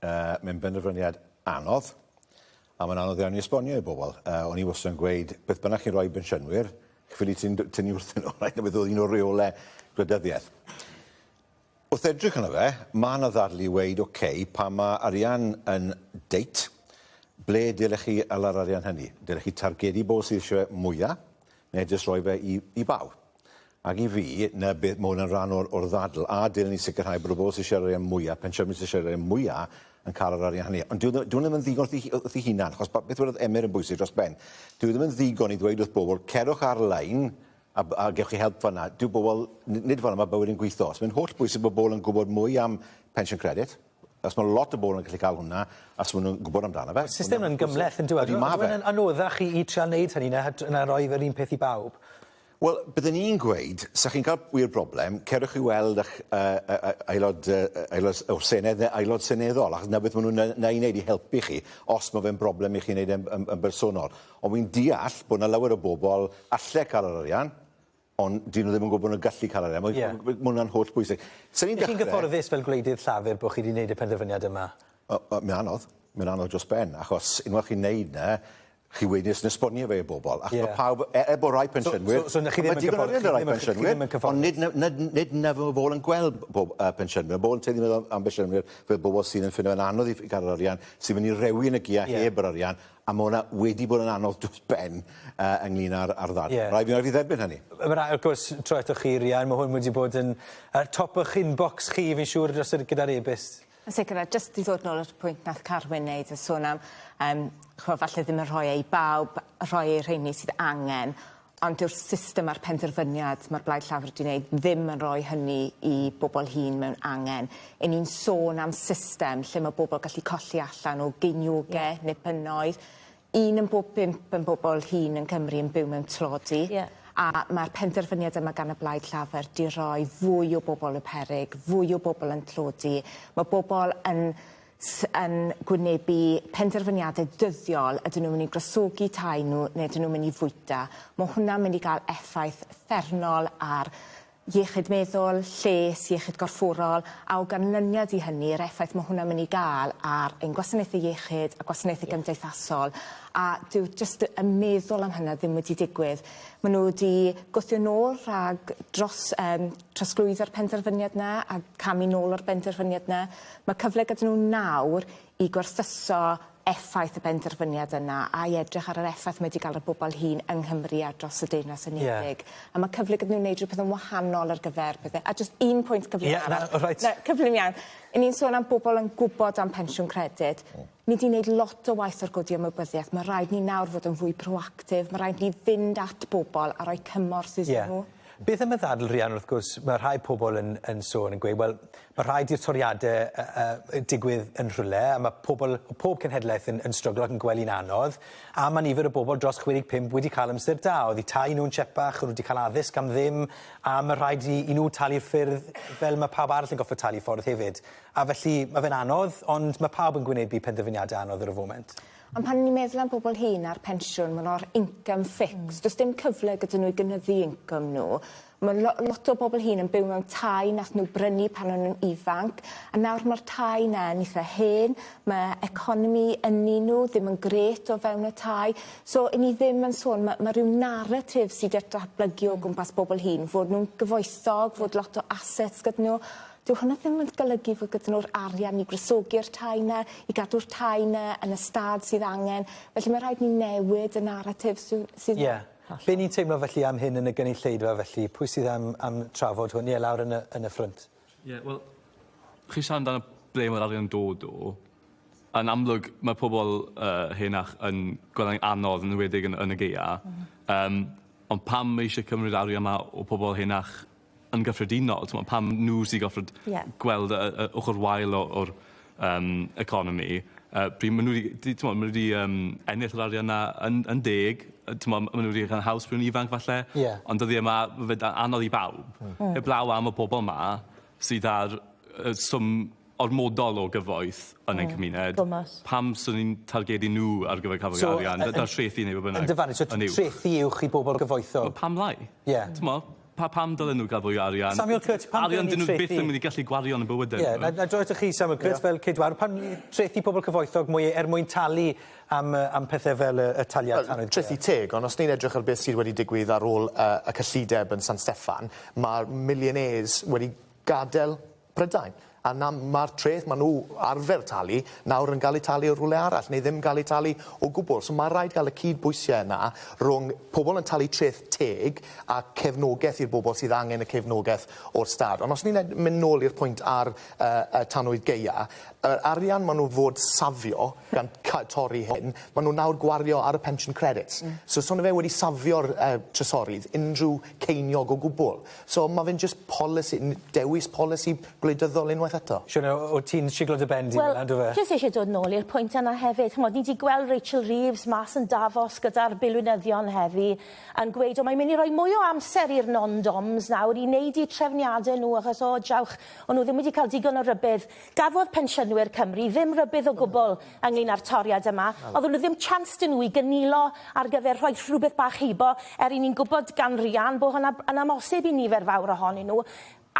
Yy mae'n benderfyniad anodd a mae'n anodd iawn i esbonio i bobol. Yy o'n i wastad yn gweud beth bynnag chi'n roi i bensiynwyr, chi ffili tyn- tynnu wrthyn nhw reit 'na beth o'dd un o reole gwleidyddieth. Wrth edrych arno fe, ma' 'na ddadl i weud ok, pan ma' arian yn deit, ble dylech chi ala'r arian hynny? Dylech chi targedu bobl sydd eisiau fe mwya, neu jyst rhoi fe i i bawb? Ac i fi, 'na beth, ma' hwn yn rhan o'r o'r ddadl, a dylen ni sicrhau bod y bobl sydd eisiau'r arian mwya, pensiynwyr sydd eisiau'r arian mwya, yn cael yr arian hynny. Ond dyw e dyw hwnna ddim yn ddigon wrth 'i wrth 'i hunan, achos beth wedodd Emyr yn bwysig dros ben, dyw e ddim yn ddigon i ddweud wrth bobl, cerwch ar-lein, a a gewch chi help fan'na. Dyw bobl, nid fan'na ma' bywyd yn gwitho. So mae'n holl bwysig bod bobl yn gwybod mwy am pension credit, achos ma' lot o bobl yn gallu cael hwnna, os ma' nhw'n gwybod amdano fe. Ma'r system yn gymhleth yndyw e? Ydi ma' fe. Yw e'n anoddach i i trial neud hynny na na roi yr un peth i bawb? Wel, bydden i'n gweud, sa chi'n cael wir broblem, cerwch i weld eich uh, uh, aelod, uh, aelod o'r Senedd neu aelod seneddol, achos 'na beth ma' nhw'n 'na i wneud i helpu chi, os ma' fe'n broblem i chi wneud e'n yn, yn bersonol. Ond wi'n deall bod 'na lawer o bobl alle cael yr arian, ond 'dyn nhw ddim yn gwybod bod nhw'n gallu cael yr arian. Ie. Ma' hwnna'n holl bwysig. Swn i'n Ych chi'n dechrau... gyfforddus fel gwleidydd Llafur bod chi 'di wneud y penderfyniad yma? O, o, mae'n anodd. Mae'n anodd dros ben, achos unwaith chi'n neud 'na, chi wedyn jyst yn esbonio fe i bobl. Achos Ie. ma' pawb, e- er bod rai pensiynwyr... So, so, so 'na chi ddim yn gyffordd- Mae digon o arian 'da rai chi ddim yn- chi pensiynwyr, ddim yn cyfforddus. ond nid 'na nid nid 'na fel ma' bobl yn gweld bob yy pensiynwyr. Ma' bobl yn tueddu i meddwl am bensiynwyr fel bobl sydd yn ffindo fe'n anodd i ff- i gael yr arian, sy'n mynd i rewi yn y gia heb yr arian, A ma' hwnna wedi bod yn anodd dros ben yy ynglyn â'r â'r ddadl. Ie. Rhaid fi rhaid fi dderbyn hynny. Ma' rai- wrth gwrs troi atoch chi Rhian ma' hwn wedi bod yn yy top 'ych inbox chi fi'n siŵr dros yr gyda'r e-byst. Yn sicr a jyst i ddod nôl at y pwynt nath Carwyn neud yn sôn am yym ch'mo' falle ddim yn rhoi e i bawb, rhoi e i rheini sydd angen Ond dyw'r system a'r penderfyniad mae'r Blaid Llafur 'di wneud ddim yn rhoi hynny i bobl hŷn mewn angen. 'Yn ni'n sôn am system lle mae bobl gallu colli allan o geinioge yeah. neu punnoedd. Un yn bob bump yn bobl hŷn yn Cymru yn byw mewn tlodi. Yeah. A mae'r penderfyniad yma gan y Blaid Llafur 'di rhoi fwy o bobl y peryg, fwy o bobl yn tlodi. Mae bobl yn yn gwynebu penderfyniade dyddiol ydyn nhw'n mynd i gwresogi tai nhw neu ydyn nhw'n mynd i fwyta. Ma' hwnna'n mynd i ga'l effaith uffernol ar iechyd meddwl, lles, iechyd gorfforol, a o ganlyniad i hynny yr effaith ma' hwnna'n mynd i ga'l ar ein gwasanaethe iechyd a gwasanaethe gymdeithasol a dyw jyst y meddwl am hynna ddim wedi digwydd. Ma' nhw 'di gwthio nôl rhag dros yym trosglwyddo'r penderfyniad 'na a camu nôl o'r benderfyniad 'na. Mae cyfle gyda nhw nawr i gwerthuso effaith y benderfyniad yna a i edrych ar yr effaith mae 'di ga'l ar bobol hŷn yng Nghymru ar dros y Deyrnas Unedig. Ie. A ma' cyfle gyda nhw wneud rhywbeth yn wahanol ar gyfer pethe. A jyst un pwynt cyflym Ie, na, arall. reit. Na, cyflym iawn. 'Yn ni'n sôn am bobol yn gwbod am pensiwn credyd. Ni 'di neud lot o waith ar godi ymwybyddiaeth. Ma' raid ni nawr fod yn fwy proactif. Ma' raid ni fynd at bobol a roi cymorth iddyn nhw. Ie. Beth am y ddadl, Rhian, wrth gwrs, mae rhai pobl yn, yn sôn yn gweud, wel, mae rhaid i'r toriadau uh, uh, digwydd yn rhywle, a mae pobl o pob cenhedlaeth yn, yn stryglo ac yn gweld hi'n anodd, a mae nifer o bobl dros 65 wedi cael amser da, oedd eu tai nhw'n tsiepach, o'n nhw wedi cael addysg am ddim, a mae rhaid i, i nhw talu'r ffyrdd fel mae pawb arall yn gorfod talu ffordd hefyd. A felly, mae fe'n anodd, ond mae pawb yn gwynebu penderfyniadau anodd ar y foment. Ond pan ni'n meddwl am bobl hŷn a'r pensiwn, ma' nhw ar income fixed. Does dim cyfle gyda nhw i gynyddu income nhw. Ma' lo- lot o bobl hŷn yn byw mewn tai nath nhw brynu pan o'n nhw'n ifanc, a nawr ma'r tai 'na yn itha hen, ma' economi ynni nhw ddim yn grêt o fewn y tai. So 'yn ni ddim yn sôn ma' ma' ryw naratif sy 'di datblygu o gwmpas bobl hŷn, fod nhw'n gyfoethog, fod lot o assets gyda nhw. Dyw hwnna ddim yn golygu fod gyda nhw'r arian i gwresogi'r tai 'na, i gadw'r tai 'na yn y stad sydd angen. Felly ma' rhaid ni newid y naratif sy sydd... Ie. Be' ni'n teimlo felly am hyn yn y gynulleidfa felly? Pwy sydd am am trafod hwn? Ie lawr yn y yn y ffrynt. Ie wel chi siarad amdano ble ma'r arian yn dod o. Yn amlwg ma' pobol yy henach yn gweld e'n anodd yn enwedig yn yn y Gaea. Yym ond pam mae isie cymryd arian 'ma o pobol henach yn gyffredinol t'mo' pam n'w sy goffod... Ie. ...gweld y y ochor wael o o'r yym economi yy pryd ma' n'w 'di 'di t'mo' ma' n'w 'di yym ennill yr arian 'na yn yn deg yy t'mo' ma' n'w 'di cael haws pryd o'n ifanc falle. Ie. Ond dyddie 'ma ma' fe da- anodd i bawb. Hmm. Heblaw am y pobol 'ma sydd ar y swm ormodol o gyfoeth yn ein cymuned. Gwmws. Pam swn i'n targedu nhw ar gyfer cael So, arian, yy, fel trethi neu be bynnag? Yn dy farn di, so trethi uwch i bobl gyfoethog? Wel, pam lai? Ie. T'mo', pa- pam dylen nhw gael fwy o arian? Samuel Kurtz, pam Arian dylen 'dyn ni nhw byth trethi? yn mynd i gallu gwario yn y bywydau Ie, nhw. na- na droi atoch chi Samuel Kurtz fel ceidwadwr, pam trethi pobl cyfoethog mwy er mwyn talu am yy am pethe fel y y taliad tanwydd? Trethi teg, ond os ni'n edrych ar beth sydd wedi digwydd ar ôl yy y cyllideb yn San Steffan, ma'r millionaires wedi gadel Prydain. A na, ma'r treth ma' nhw arfer talu nawr yn ga'l ei talu o rwle arall neu ddim ga'l ei talu o gwbwl. So ma' raid ga'l y cyd-bwysie yna rwng pobol yn talu treth teg a cefnogeth i'r bobol sydd angen y cefnogeth o'r stad. Ond os ni'n ed- mynd nôl i'r pwynt ar yy y tanwydd gaea, yr arian ma' nhw fod safio gan ca- torri hyn, ma' nhw nawr gwario ar y pension credits. So so ma' fe wedi safio'r yy trysorydd unrhyw ceiniog o gwbwl. So ma' fe'n jyst polisi n- dewis polisi gwleidyddol unwaith eto. Shwrne o- o't ti'n siglo dy ben di Wel, fyn 'na on'd do fe? jyst eisie dod nôl i'r pwynt yna hefyd. Ch'mod, ni 'di gweld Rachel Reeves mas yn Davos gyda'r biliwnyddion heddi yn gweud o mae'n mynd i roi mwy o amser i'r non-doms nawr i wneud 'u trefniade nhw achos o jawch o'n nhw ddim wedi cael digon o rybudd. Gafodd pensiynwyr Cymru ddim rybudd o gwbl ynglŷn â'r toriad yma. Oedden nhw ddim chance 'da nhw i gynilo ar gyfer rhoi rhywbeth bach heibo, er 'yn ni'n gwybod gan Rhian bod hwnna yn amhosib i nifer fawr ohonyn nhw.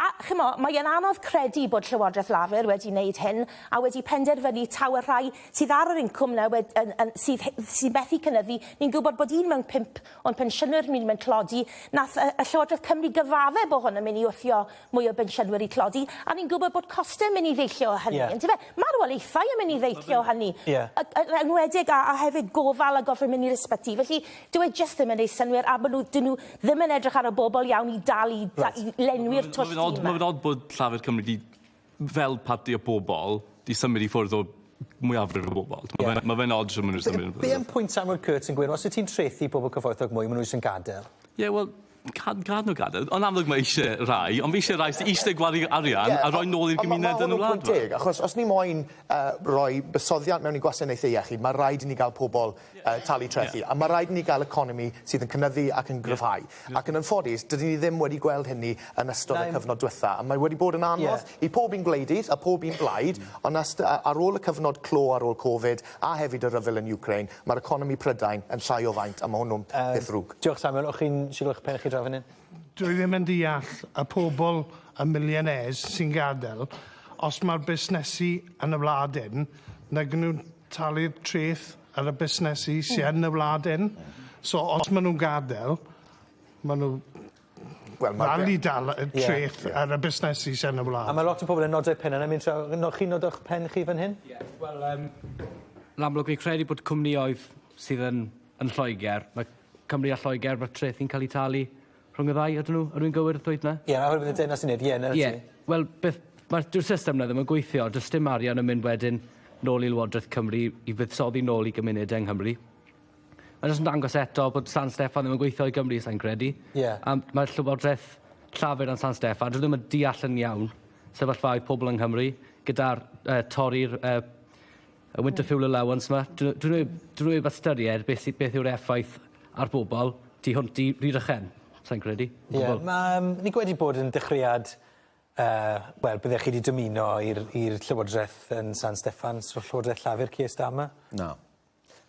A, chimo, mae e'n anodd credu bod Llywodraeth Lafur wedi wneud hyn a wedi penderfynu taw y rhai sydd ar yr incwm 'na wed- yn, yn, sydd, sydd methu cynyddu. Ni'n gwybod bod un mewn pump o'n pensiynwyr yn mynd i mewn tlodi. Nath y, y Llywodraeth Cymru gyfadde bod hwn yn mynd i wthio mwy o bensiynwyr i tlodi, a ni'n gwybod bod costau'n mynd i ddeillio o hynny, Ie. yndyfe? Marwolaethau yn mynd i ddeillio o hynny. Ie. Yn enwedig a, a hefyd gofal a gorfod mynd i'r ysbyty. Felly, dyw e jyst ddim yn neud synnwyr, a ma' nhw, 'dyn nhw ddim yn edrych ar y bobl iawn i dal i, Reit. i lenwi'r twll du 'ma. Ma' fe'n od bod Llafur Cymru 'di fel parti o bobl, 'di symud i ffwrdd o mwyafrif o bobl. Ie. Ma' fe'n ma' fe'n od shwd ma' nhw 'di symud. Be' am pwynt Samuel Kurtz yn gweud os wyt ti'n trethu pobl cyfoethog mwy ma' nhw jyst yn gadel? Ie wel cad gad nhw gadel. Ond amlwg mae isie rhai, ond fi isie rhai sy isie gwario arian a roi nôl i'r gymuned yn y wlad. Pwynt teg, achos os ni moyn uh, roi bysoddiant mewn i gwasanaethau iechyd, mae rhaid i ni gael pobl uh, talu trethi, yeah. a mae rhaid i ni gael economi sydd yn cynyddu ac yn gryfhau. Yeah. Ac yn anffodus, dydyn ni ddim wedi gweld hynny yn ystod y cyfnod diwetha, a mae wedi bod yn anodd yeah. i pob un gwleidydd a pob un blaid, ond ar ôl y cyfnod clo ar ôl Covid a hefyd y rhyfel yn Ukraine, Mae'r economi Prydain yn llai o faint a ma' hwnnw'n peth ddrwg. Diolch Samuel, o'ch chi'n siglo'ch pen chi draw fan hyn? Dwi ddim yn deall y pobl y millionaires sy'n gadael os mae'r busnesu yn y wlad hyn nag nhw'n talu'r treth ar y busnesu sy yn y wlad hyn. So os maen nhw'n gadael, maen nhw Wel ma'... Dal i dal y treth Ie. ar y busnesu sy yn y wlad. A ma' lot o pobol yn nodo'u penne yn mynd draw no- chi'n nodo'ch pen chi fan hyn? Ie wel yym yn amlwg fi'n credu bod cwmnïoedd sydd yn yn Lloeger ma' Cymru a Lloeger ma' trethi'n ca'l 'u talu rhwng y ddau ydyn nhw? Ydw i'n gywir wrth dweud 'na? Ie oherwydd y Deyrnas Unedig ie 'na ti. Ie wel beth ma' dyw'r system 'na ddim yn gweithio do's dim arian yn mynd wedyn nôl i Lywodreth Cymru i fuddsoddi nôl i gymunede yng Nghymru. Mae jyst yn dangos eto bod San Steffan ddim yn gweithio i Gymru sai'n credu. Ie. A mae'r Llywodraeth Llafur yn San Steffan dyn nhw ddim yn deall yn iawn sefyllfaoedd pobl yng Nghymru gyda'r uh, torri'r uh, y winter fuel allowance 'ma. Dyn nhw dyn nhw dyn nhw heb ystyried beth sy beth yw'r effaith ar bobl tu hwnt i Rhydychen, sai'n credu. Ie ma' yym ni wedi bod yn dechreuad yy wel byddech chi 'di dymuno i'r i'r Llywodraeth yn San Steffan so Llywodraeth Llafur Keir Starmer? Na.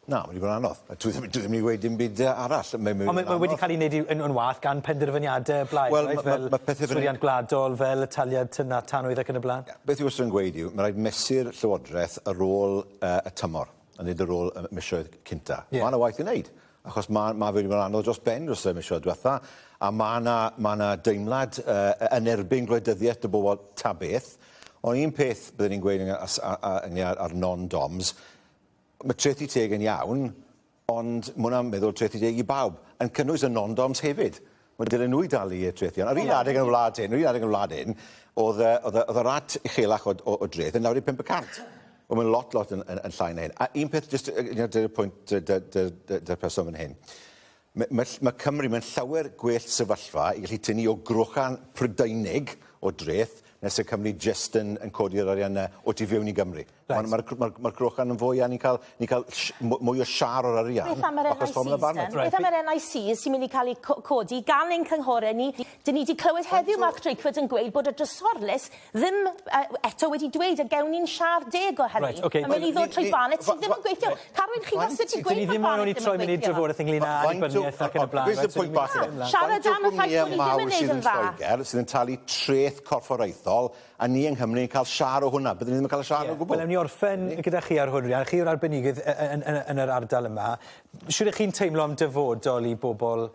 Na, mae wedi bod yn anodd. Dwi ddim, dwi ddim yn gweud dim byd arall. Mae, mae Ond mae, mae wedi cael ei wneud yn, yn wath gan penderfyniadau blaid, well, right? fel ma, ma yswiriant gwladol, fel y taliad tyna, tanwydd ac yn y blaen. Yeah. Beth i wastad yn gweud yw, mae rhaid mesur Llywodraeth ar ôl uh, y tymor, a nid ar ôl y misoedd cynta. Yeah. Mae yna waith i wneud, achos mae, mae fe wedi bod yn anodd dros ben dros y misoedd diwetha, a mae yna, ma yna deimlad uh, yn erbyn gwleidyddiaeth dy bobl ta beth. Ond un peth byddwn ni'n gweud ynglyn â'r non-doms, Mae trethi teg yn iawn, ond ma' hwnna'n meddwl trethi teg i bawb, yn cynnwys y non-doms hefyd. Mae dylen nhw i dalu y trethi. Ond ar un adeg yn y wlad hyn, ar un adeg yn y wlad hyn, oedd y, oedd y, oedd y rat uchelach o, o, o dreth yn 95 y cant. Wel, mae'n lot, lot yn, yn, yn llai na hyn. A un peth, jyst, you know, dy'r pwynt dy'r person fan hyn. Mae, mae, mae Cymru mewn llawer gwell sefyllfa i gallu tynnu o grochan Prydeinig o dreth nes y Cymru jyst yn, yn codi'r arian 'na o tu fewn i Gymru. Right. Mae'r ma, ma, ma crochan yn fwy a ni'n cael, ni cael mwy o siar o'r arian. Beth am yr NICs den? Right. Beth am yr NICs sy'n mynd i cael eu codi gan ein cynghorau ni? Dyn ni wedi clywed heddiw Mark Drakeford yn gweud bod y drysorlys ddim uh, eto wedi dweud a gewn ni'n siar deg o hynny. Right, okay. Mae'n mynd i ddod trwy Barnett sydd ddim yn gweithio. Carwyn, chi wastad wedi gweud bod Barnett ddim yn gweithio. Dyn ni ddim yn troi drafodaeth ynglyn â annibyniaeth ac yn y blaen. Beth yw'r pwynt bach yna? Siarad am y ffaith bod ni ddim yn neud yn dda. Lloegr sydd yn talu treth corfforaethol a ni yng Nghymru yn cael siar o hwnna. Byddwn ni ddim yn cael y siar o gwbl. Wel, ewn ni orffen gyda chi ar hwn, Rhian. Chi yw'r arbenigydd yn yr ardal yma. Shwt 'ych chi'n teimlo am dyfodol i bobl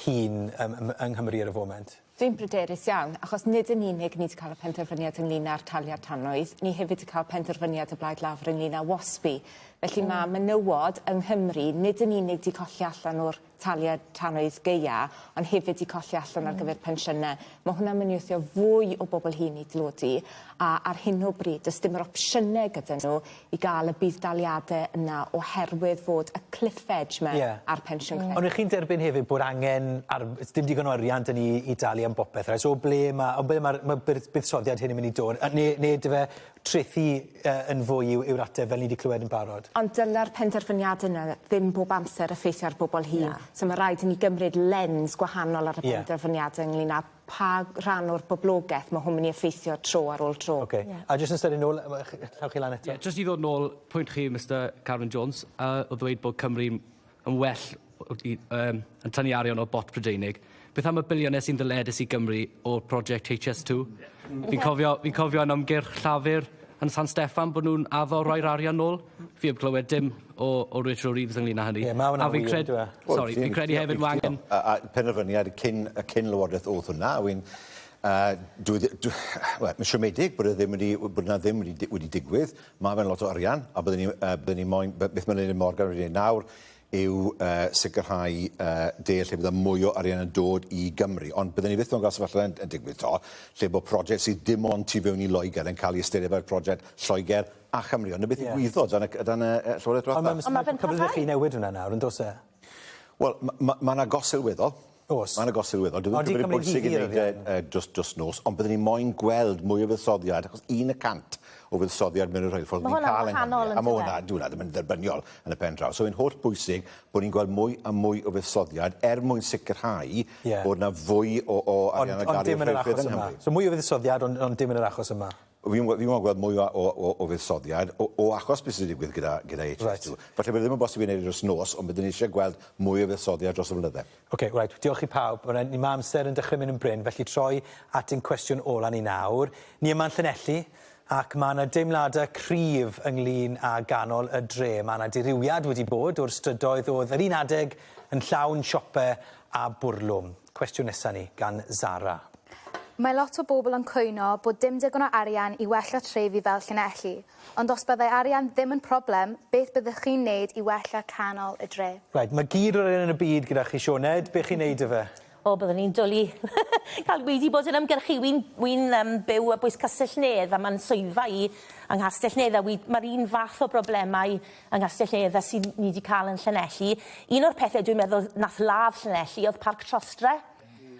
hŷn yng Nghymru ar y foment? Dwi'n bryderus iawn, achos nid yn unig ni 'di cael y penderfyniad ynglyn â'r taliad tanwydd, ni hefyd 'di cael penderfyniad y Blaid Lafur ynglyn â WASPI. Felly mm. mae menywod yng Nghymru nid yn unig 'di colli allan o'r taliad tanwydd gaea, ond hefyd 'di colli allan ar mm. gyfer pensiynau. Mae hwnna'n mynd i wthio fwy o bobl hŷn i dlodi, a ar hyn o bryd does dim yr opsiynau gyda nhw i gael y budd-daliade yna oherwydd fod y cliff edge 'ma Ie. ar pensiwn credyd. Ond 'ych chi'n derbyn hefyd bod angen ar- sdim digon o arian 'da ni i dalu am bopeth reit so o ble ma' o ble ma'r ma' buddsoddiad hyn yn mynd i dod a ne' ne' dyfe trethi yy yn fwy yw yw'r ateb fel ni 'di clywed yn barod? Ond dyla'r penderfyniade 'na ddim bob amser effeithio ar bobol hŷn. Na. So ma' raid i ni gymryd lens gwahanol ar y Ie. penderfyniade ynglyn â pa rhan o'r boblogeth ma' hwn myn' i effeithio tro ar ôl tro. Oce. Ie. A jyst yn sydyn nôl yy llawch chi lan eto. Ie jyst i ddod nôl pwynt chi Mister Carwyn Jones yy o ddweud bod Cymru yn well o i yym yn tynnu arian o'r bot Prydeinig. Beth am y biliyne sy'n ddyledus i Gymru o'r project HS2? Fi'n cofio fi'n cofio yn ymgyrch Llafur yn San Steffan bod nw'n addo roi'r arian nôl. Fi 'eb clywed dim o o Rachel Reeves ynglyn â hynny. Ie ma' wnna'n A fi'n wir cred- on'd yw e? Sori, fi'n credu hefyd ma' angen... A a penderfyniad cyn y cyn Lywodraeth o'dd hwnna a wi'n yy dwi ddi- dw- wel ma'n siomedig bod e ddim wedi bod 'na ddim wedi di- wedi digwydd. Ma' fe'n lot o arian a byddwn ni yy byddwn ni moyn be- beth ma' Eluned Morgan wedi neud nawr yw uh, sicrhau uh, deall lle bydde mwy o arian yn dod i Gymru. Ond byddwn ni byth yn gweld sefyllfa yn, yn digwydd to, lle bod prosiect sydd dim ond tu fewn i Loegr yn cael ei ystyried fel prosiect Lloegr a Chymru. Ond 'na beth yeah. ddigwyddodd dan y, dan y Llywodraeth diwetha. Ond mae cyfle chi newid hwnna nawr, yn dos e? Wel, mae ma 'na gost sylweddol. Oes. Mae 'na gost sylweddol. Dwi ddim yn cymryd bwysig i wneud e dros, dros nos, ond byddwn ni moyn gweld mwy o fuddsoddiad, achos 1% o fuddsoddiad mewn i'r rheilffordd ni'n cael yng Nghymru. A mae hwnna, dwi hwnna ddim yn dderbyniol yn y pen draw. So mae'n holl bwysig bod ni'n gweld mwy a mwy o fuddsoddiad er mwyn sicrhau yeah. bod 'na fwy o, o arian ar gael i'r rheilffyrdd yng Nghymru. So mwy o fuddsoddiad, ond, ond dim yn yr achos yma. Fi fi moyn gweld mwy o o o o fuddsoddiad o o achos beth sydd wedi digwydd gyda gyda HS2. Reit. Falle bod e ddim yn bosib i wneud e dros nos, ond byddwn ni eisiau gweld mwy o fuddsoddiad dros y flynydde. Ocê, reit, diolch i pawb. Ma' raid ni ma' amser yn dechre mynd yn brin, felly troi at ein cwestiwn ola ni nawr. Ni yma'n Llanelli, ac ma' 'na deimlade cryf ynglyn â ganol y dre. Ma' 'na dirywiad wedi bod o'r strydoedd o'dd ar un adeg yn llawn siope a bwrlwm. Cwestiwn nesa ni gan Zara. Mae lot o bobl yn cwyno bod dim digon o arian i wella trefi fel Llanelli, ond os byddai arian ddim yn problem, beth byddech chi'n neud i wella canol y dre? Reit, mae gyd o'r arian yn y byd gyda chi, Sioned, be chi'n neud 'da fe? O, byddwn i'n dwli cael wedi bod yn ymgyrchu. Wi'n wi'n yym byw ar bwys Castell Nedd a ma'n swyddfa i yng Nghastell Nedd a wi ma'r un fath o broblemau yng Nghastell Nedd a sydd ni 'di ca'l yn Llanelli. Un o'r pethe dwi'n meddwl nath ladd Llanelli o'dd Parc Trostre.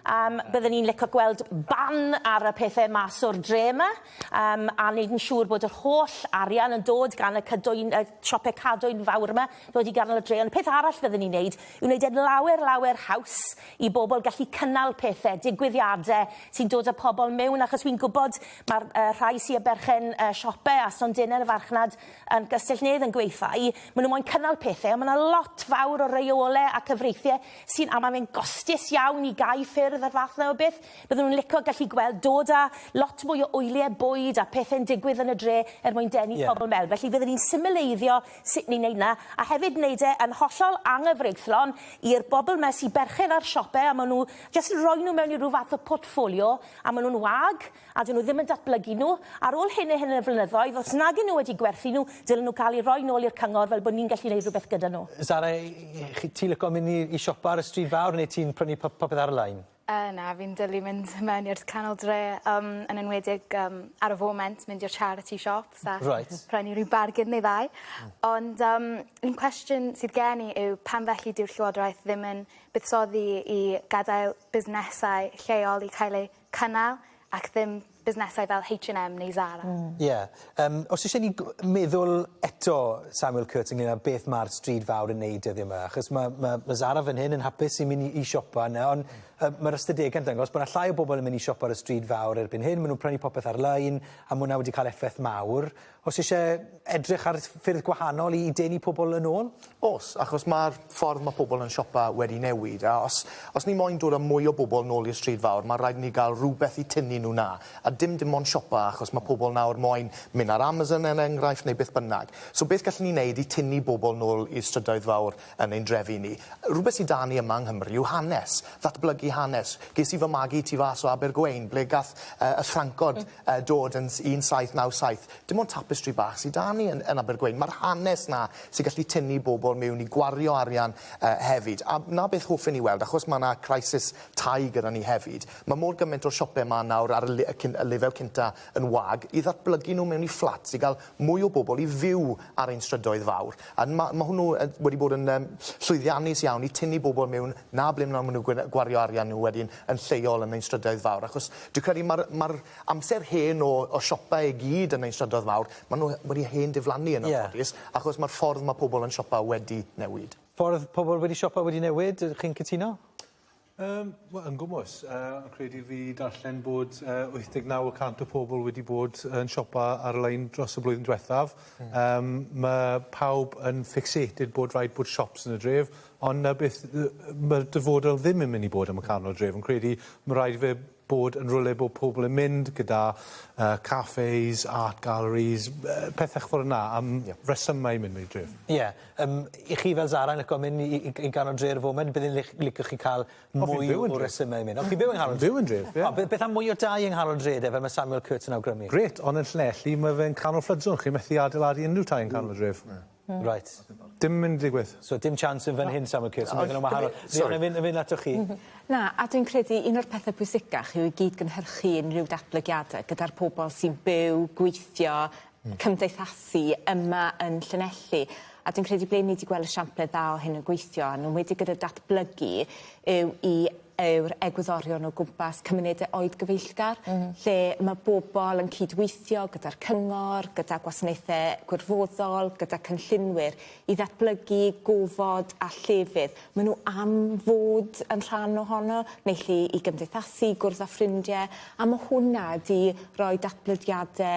Um, bydden ni'n licio gweld ban ar y pethau mas o'r dre yma, um, a wneud yn siŵr bod yr holl arian yn dod gan y, cadwyn, y siopau cadwyn fawr yma, dod i ganol y dre. Ond y peth arall fydden ni'n neud yw wneud e'n lawer, lawer haws i bobl gallu cynnal pethau, digwyddiadau sy'n dod â pobl mewn, achos fi'n gwybod mae'r uh, rhai sy'n berchen uh, siopau a stondinau yn y farchnad yn Gastell Nedd yn gweithau, maen nhw moyn cynnal pethau, ond mae yna lot fawr o reolau a cyfreithiau sy'n, a mae fe'n gostus iawn i gau ffyrdd a'r fath 'na o beth. Bydden nhw'n licio gallu gweld dod â lot mwy o wyliau bwyd a pethe'n digwydd yn y dre er mwyn denu yeah. pobl mewn. Felly fydden ni'n symleiddio sut ni'n neud 'na a hefyd wneud e yn hollol anghyfreithlon i'r bobl 'ma sy'n berchen ar siopau a maen nhw jyst yn rhoi nhw mewn i ryw fath o portffolio a maen nhw'n wag a 'dyn nhw ddim yn datblygu nhw. Ar ôl hyn a hyn o flynyddoedd, os nag 'yn nhw wedi gwerthu nhw, dylen nhw cael eu rhoi nôl i'r cyngor fel bod ni'n gallu gwneud rhywbeth gyda nhw. Zara, ti'n lico mynd i, i siopa ar y stryd fawr neu ti'n prynu popeth ar-lein? Uh, na, fi'n dylu mynd mewn i'r canol dre, um, yn enwedig um, ar y foment, mynd i'r charity shops a right. prynu rhyw bargyn neu ddau. Ond um, un cwestiwn sydd gen i yw pam felly dyw'r Llywodraeth ddim yn buddsoddi i gadael busnesau lleol i cael eu cynnal ac ddim busnesau fel H&M neu Zara. Ie. Yeah. Um, os eisiau ni meddwl eto, Samuel Kurtz, ynglyn â beth mae'r stryd fawr yn neud dyddiau yma, achos mae, mae, mae Zara fan hyn yn hapus i mynd i, i siopa yna, ond uh, mae'r ystadegau'n dangos bod yna llai o bobl yn mynd i siopa ar y stryd fawr erbyn hyn, maen nhw'n prynu popeth ar-lein, a mae hwnna wedi cael effaith mawr. Os eisiau edrych ar ffyrdd gwahanol i denu pobl yn ôl? O's, achos ma'r ffordd ma' pobol yn siopa wedi newid a os os ni moyn dod â mwy o bobol nôl i'r stryd fawr ma' raid i ni ga'l rwbeth i tynnu nw 'na a dim dim ond siopa achos ma' pobol nawr moyn myn' ar Amazon er enghraifft neu beth bynnag. So beth gallwn ni neud i tynnu bobol nôl i'r strydoedd fawr yn ein drefi ni? Rwbeth sy 'da ni yma yng Nghymru yw hanes, ddatblygu hanes. Ges i fy magu tu fas o Abergweun ble gath yy y Ffrancod yy dod yn 1797. Dim ond tapestri bach sy 'da ni yn yn Abergweun. Ma'r hanes 'na sy gallu tynnu bobl miwn i gwario arian yy hefyd. A 'na beth hoffen ni weld, achos ma' 'na crisis tai gyda ni hefyd, ma' mor gyment o'r siope 'ma nawr ar y le- y cyn- y lefel cynta yn wag, i ddatblygu nhw mewn i fflats, i ga'l mwy o bobl i fyw ar ein strydoedd fawr. A ma' ma' hwnnw yy wedi bod yn yym llwyddiannus iawn i tynnu bobl miwn 'na ble ma' nhw gwario arian nhw wedyn yn lleol yn ein strydoedd fawr achos dwi credu ma'r ma'r amser hen o o siopa i gyd yn ein strydoedd mawr ma' nhw wedi hen diflannu yn anffodus achos ma'r ffordd ma' pobol yn siopa wedi newid. Ffordd pobol wedi siopa wedi newid, ydych chi'n cytuno? Yym wel yn gwmws. Yy yn credu fi darllen bod yy 89 y cant o pobol wedi bod yn siopa ar-lein dros y blwyddyn dwethaf. Hmm. Yym ma' pawb yn fixated bod raid bod shops yn y dref ond 'na beth yy ma'r dyfodol ddim yn myn' i bod am y canol dref. Fi'n credu ma' raid i fe bod yn rywle bod pobol yn mynd gyda yy cafes, art galleries, yy pethe ffor 'na am resymau i mynd i'r dref. Ie. Yym 'ych chi fel Zara yn lico mynd i i i ganol dre ar y foment bydd e'n lich- licio chi ca'l mwy o resyme i mynd. O chi'n byw yng nghanol... Byw yn dref ie. O be- beth am mwy o dai yng nghanol dre de fel ma' Samuel Kurtz yn awgrymu? Grêt on' yn Llanelli ma' fe'n canol flood zone chi methu adeiladu unrhyw tai yn canol y dref. Hmm. Reit. Dim mynd i digwydd. So dim chance yn fan hyn Samuel Kurtz yn meddwl yn wahanol. Sori. Rhian yn mynd atoch chi. Na, a dwi'n credu un o'r pethe pwysicach yw i gyd-gynhyrchu unrhyw datblygiade gyda'r pobol sy'n byw, gweithio cymdeithasu yma yn Llanelli. A dwi'n credu ble ni 'di gweld esiample dda o hyn yn gweithio yn enwedig gyda datblygu yw i yw'r egwyddorion o gwmpas cymunede oed gyfeillgar. Hmm. Lle ma' bobol yn cydweithio gyda'r cyngor, gyda gwasanaethe gwirfoddol, gyda cynllunwyr i ddatblygu gofod a llefydd ma' n'w am fod yn rhan ohono, neu lle i gymdeithasu, gwrdd â ffrindie, a ma' hwnna 'di roi datblygiade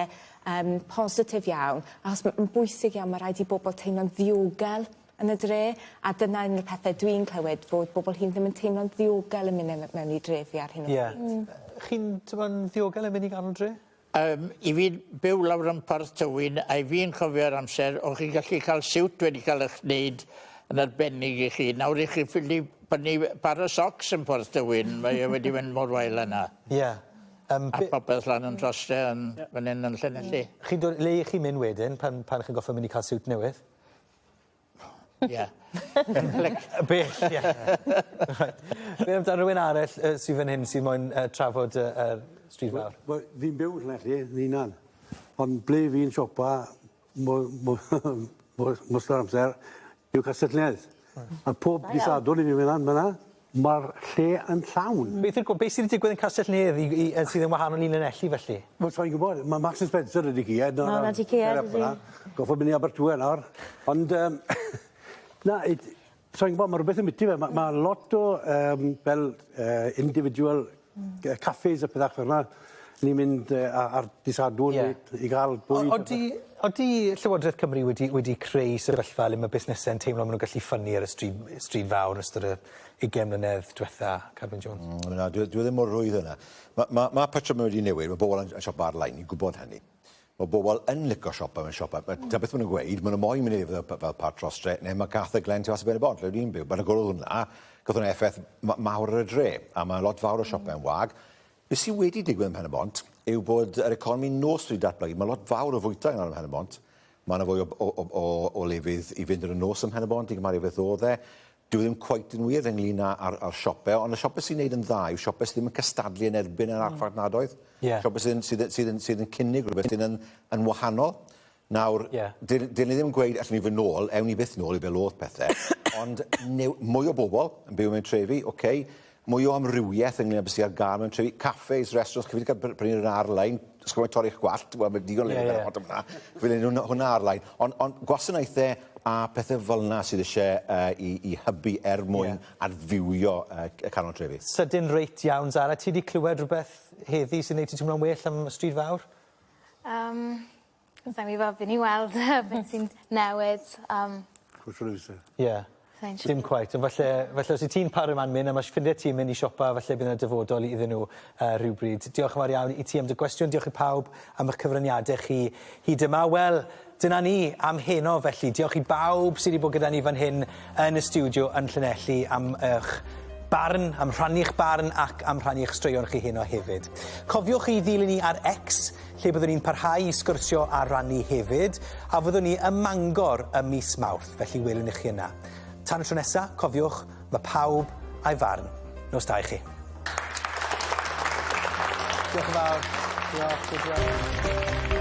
yym positif iawn achos m- ma'n bwysig iawn ma' raid i bobol teimlo'n ddiogel yn y dre a dyna un o'r pethe dwi'n clywed fod bobol hŷn ddim yn teimlo'n ddiogel yn myn' em- mewn i drefi ar hyn o bryd. Ie. Hmm. Chi'n teimlo'n ddiogel yn mynd i ganol dre? Yym i fi byw lawr yn Porth Tywyn a 'yf fi'n cofio'r amser o'ch chi'n gallu ca'l siwt wedi ca'l 'ych neud yn arbennig i chi. Nawr 'ych chi ffili prynu par o socks yn Porth Tywyn mae e wedi mynd mor wael â 'na. Ie. Yym be-... A popeth lan yn Trostre yn fan 'yn yn Llanelli. Chi'n dod... Le 'ych chi'n mynd wedyn pan pan chi'n goffod mynd i ca'l siwt newydd? Ie. Bell ie. Reit. Be' amdan rywun arall yy sy fyn hyn sy moyn yy trafod y yr stryd fawr? Wel fi'n byw yn Llanelli 'yn hunan ond ble fi'n siopa mo- mo- mo- most o'r amser yw Castell Nedd. A pob dy' Sadwrn 'yf fi'n myn' lan fyn 'na. Mae'r lle yn llawn. Beth yw'r beth sydd wedi digwydd yn Castell Nedd i, i, i, sydd yn wahanol i Lanelli felly? Wel, sai'n gwybod. Mae Marks and Spencer wedi ceued. Ma' hwnna 'di ceued ydi. Goffod mynd i Abertawe nawr. Ond yym na it sai'n gwybod ma' rwbeth ambyti fe. Ma' ma' lot o yym fel yy individual cafes a pethach fel 'na. Ni'n mynd yy ar dy' Sadwrn... Ie. ...i i ga'l bwyd. Odi odi Llywodreth Cymru wedi wedi creu sefyllfa le ma' busnese'n teimlo ma' nw'n gallu ffynnu ar y stryd stryd fawr yn ystod y ugen mlynedd dwetha, Carwyn Jones? Na dwi dwi ddim mor rwydd â 'na. Ma' ma' ma' patrymau wedi newid, ma' bobol yn yn siopa ar-lein, ni'n gwbod hynny. Ma' bobol yn lico siopa mewn siopa. Ma' 'na beth ma' nw'n gweud, ma' nw moyn mynd i fel fel Parc Trostre ne' ma' Garth y Glen tu fas i Ben y Bont lle dwi'n byw. Ma' 'na gwrdd hwnna, gath hwnna effeth ma- mawr ar y dre, a ma' lot fawr o siope'n wag. Be sy wedi digwydd ym Mhen-y-bont yw bod yr economi nos wedi datblygu. Mae lot fawr o fwytai nawr ym Mhen-y-bont. Mae yna fwy o, o, o, o, o lefydd i fynd yn y nos ym Mhen-y-bont i gymharu â beth oedd e. Dyw e ddim cweit yn wir ynglyn â, â'r, â'r siopau, ond y siopau sy'n neud yn dda yw siopau sydd ddim yn cystadlu yn erbyn yr archfarchnadoedd. Ie. Siopau sydd yn, sydd yn, sydd yn, sydd yn cynnig rhywbeth sydd yn, yn wahanol. Nawr, Ie. dyl- dylen ni ddim gweud allwn ni fynd nôl, ewn ni byth nôl i fel o'dd pethe, ond new- mwy o bobl yn byw mewn trefi, oce, mwy o amrywieth ynglyn â beth sy ar ga'l mewn trefi, cafes, restaurants, chi wedi ca'l prynu hwnna ar-lein, os chi'n moyn torri'ch gwallt, wel ma' digon o le yn y botwm 'na, fe newn nhw hwnna ar-lein, ond ond gwasanaethe a pethe fel 'na sydd isie yy i i hybu er mwyn Ie. adfywio yy c- y canol trefi. Sydyn reit iawn, Zara, ti 'di clywed rhywbeth heddi sy'n neud ti teimlo'n well am y stryd fawr? Yym sai'n gwybod by' ni weld beth sy'n newid yym. Cwpwl o fisoedd. Ie. Sai'n siŵr. Dim cweit ond falle falle os wyt ti'n pario mlan myn' a ma' ffrindie ti'n mynd i siopa falle bydd 'na dyfodol iddyn nhw yy rhywbryd. Diolch yn fawr iawn i ti am dy gwestiwn diolch i pawb am 'ych cyfraniade chi hyd yma. Wel dyna ni am heno felly. Diolch i bawb sy 'di bod gyda ni fan hyn yn y stiwdio yn Llanelli am 'ych barn, am rhannu'ch barn ac am rhannu'ch straeon chi heno hefyd. Cofiwch i ddilyn ni ar X lle byddwn ni'n parhau i sgwrsio a rannu hefyd, a fyddwn ni ym Mangor ym mis Mawrth, felly welwn ni chi yna. Tan y tro nesa, cofiwch, mae pawb a'i farn. Nos da i chi. Diolch yn fawr. Diolch, good job.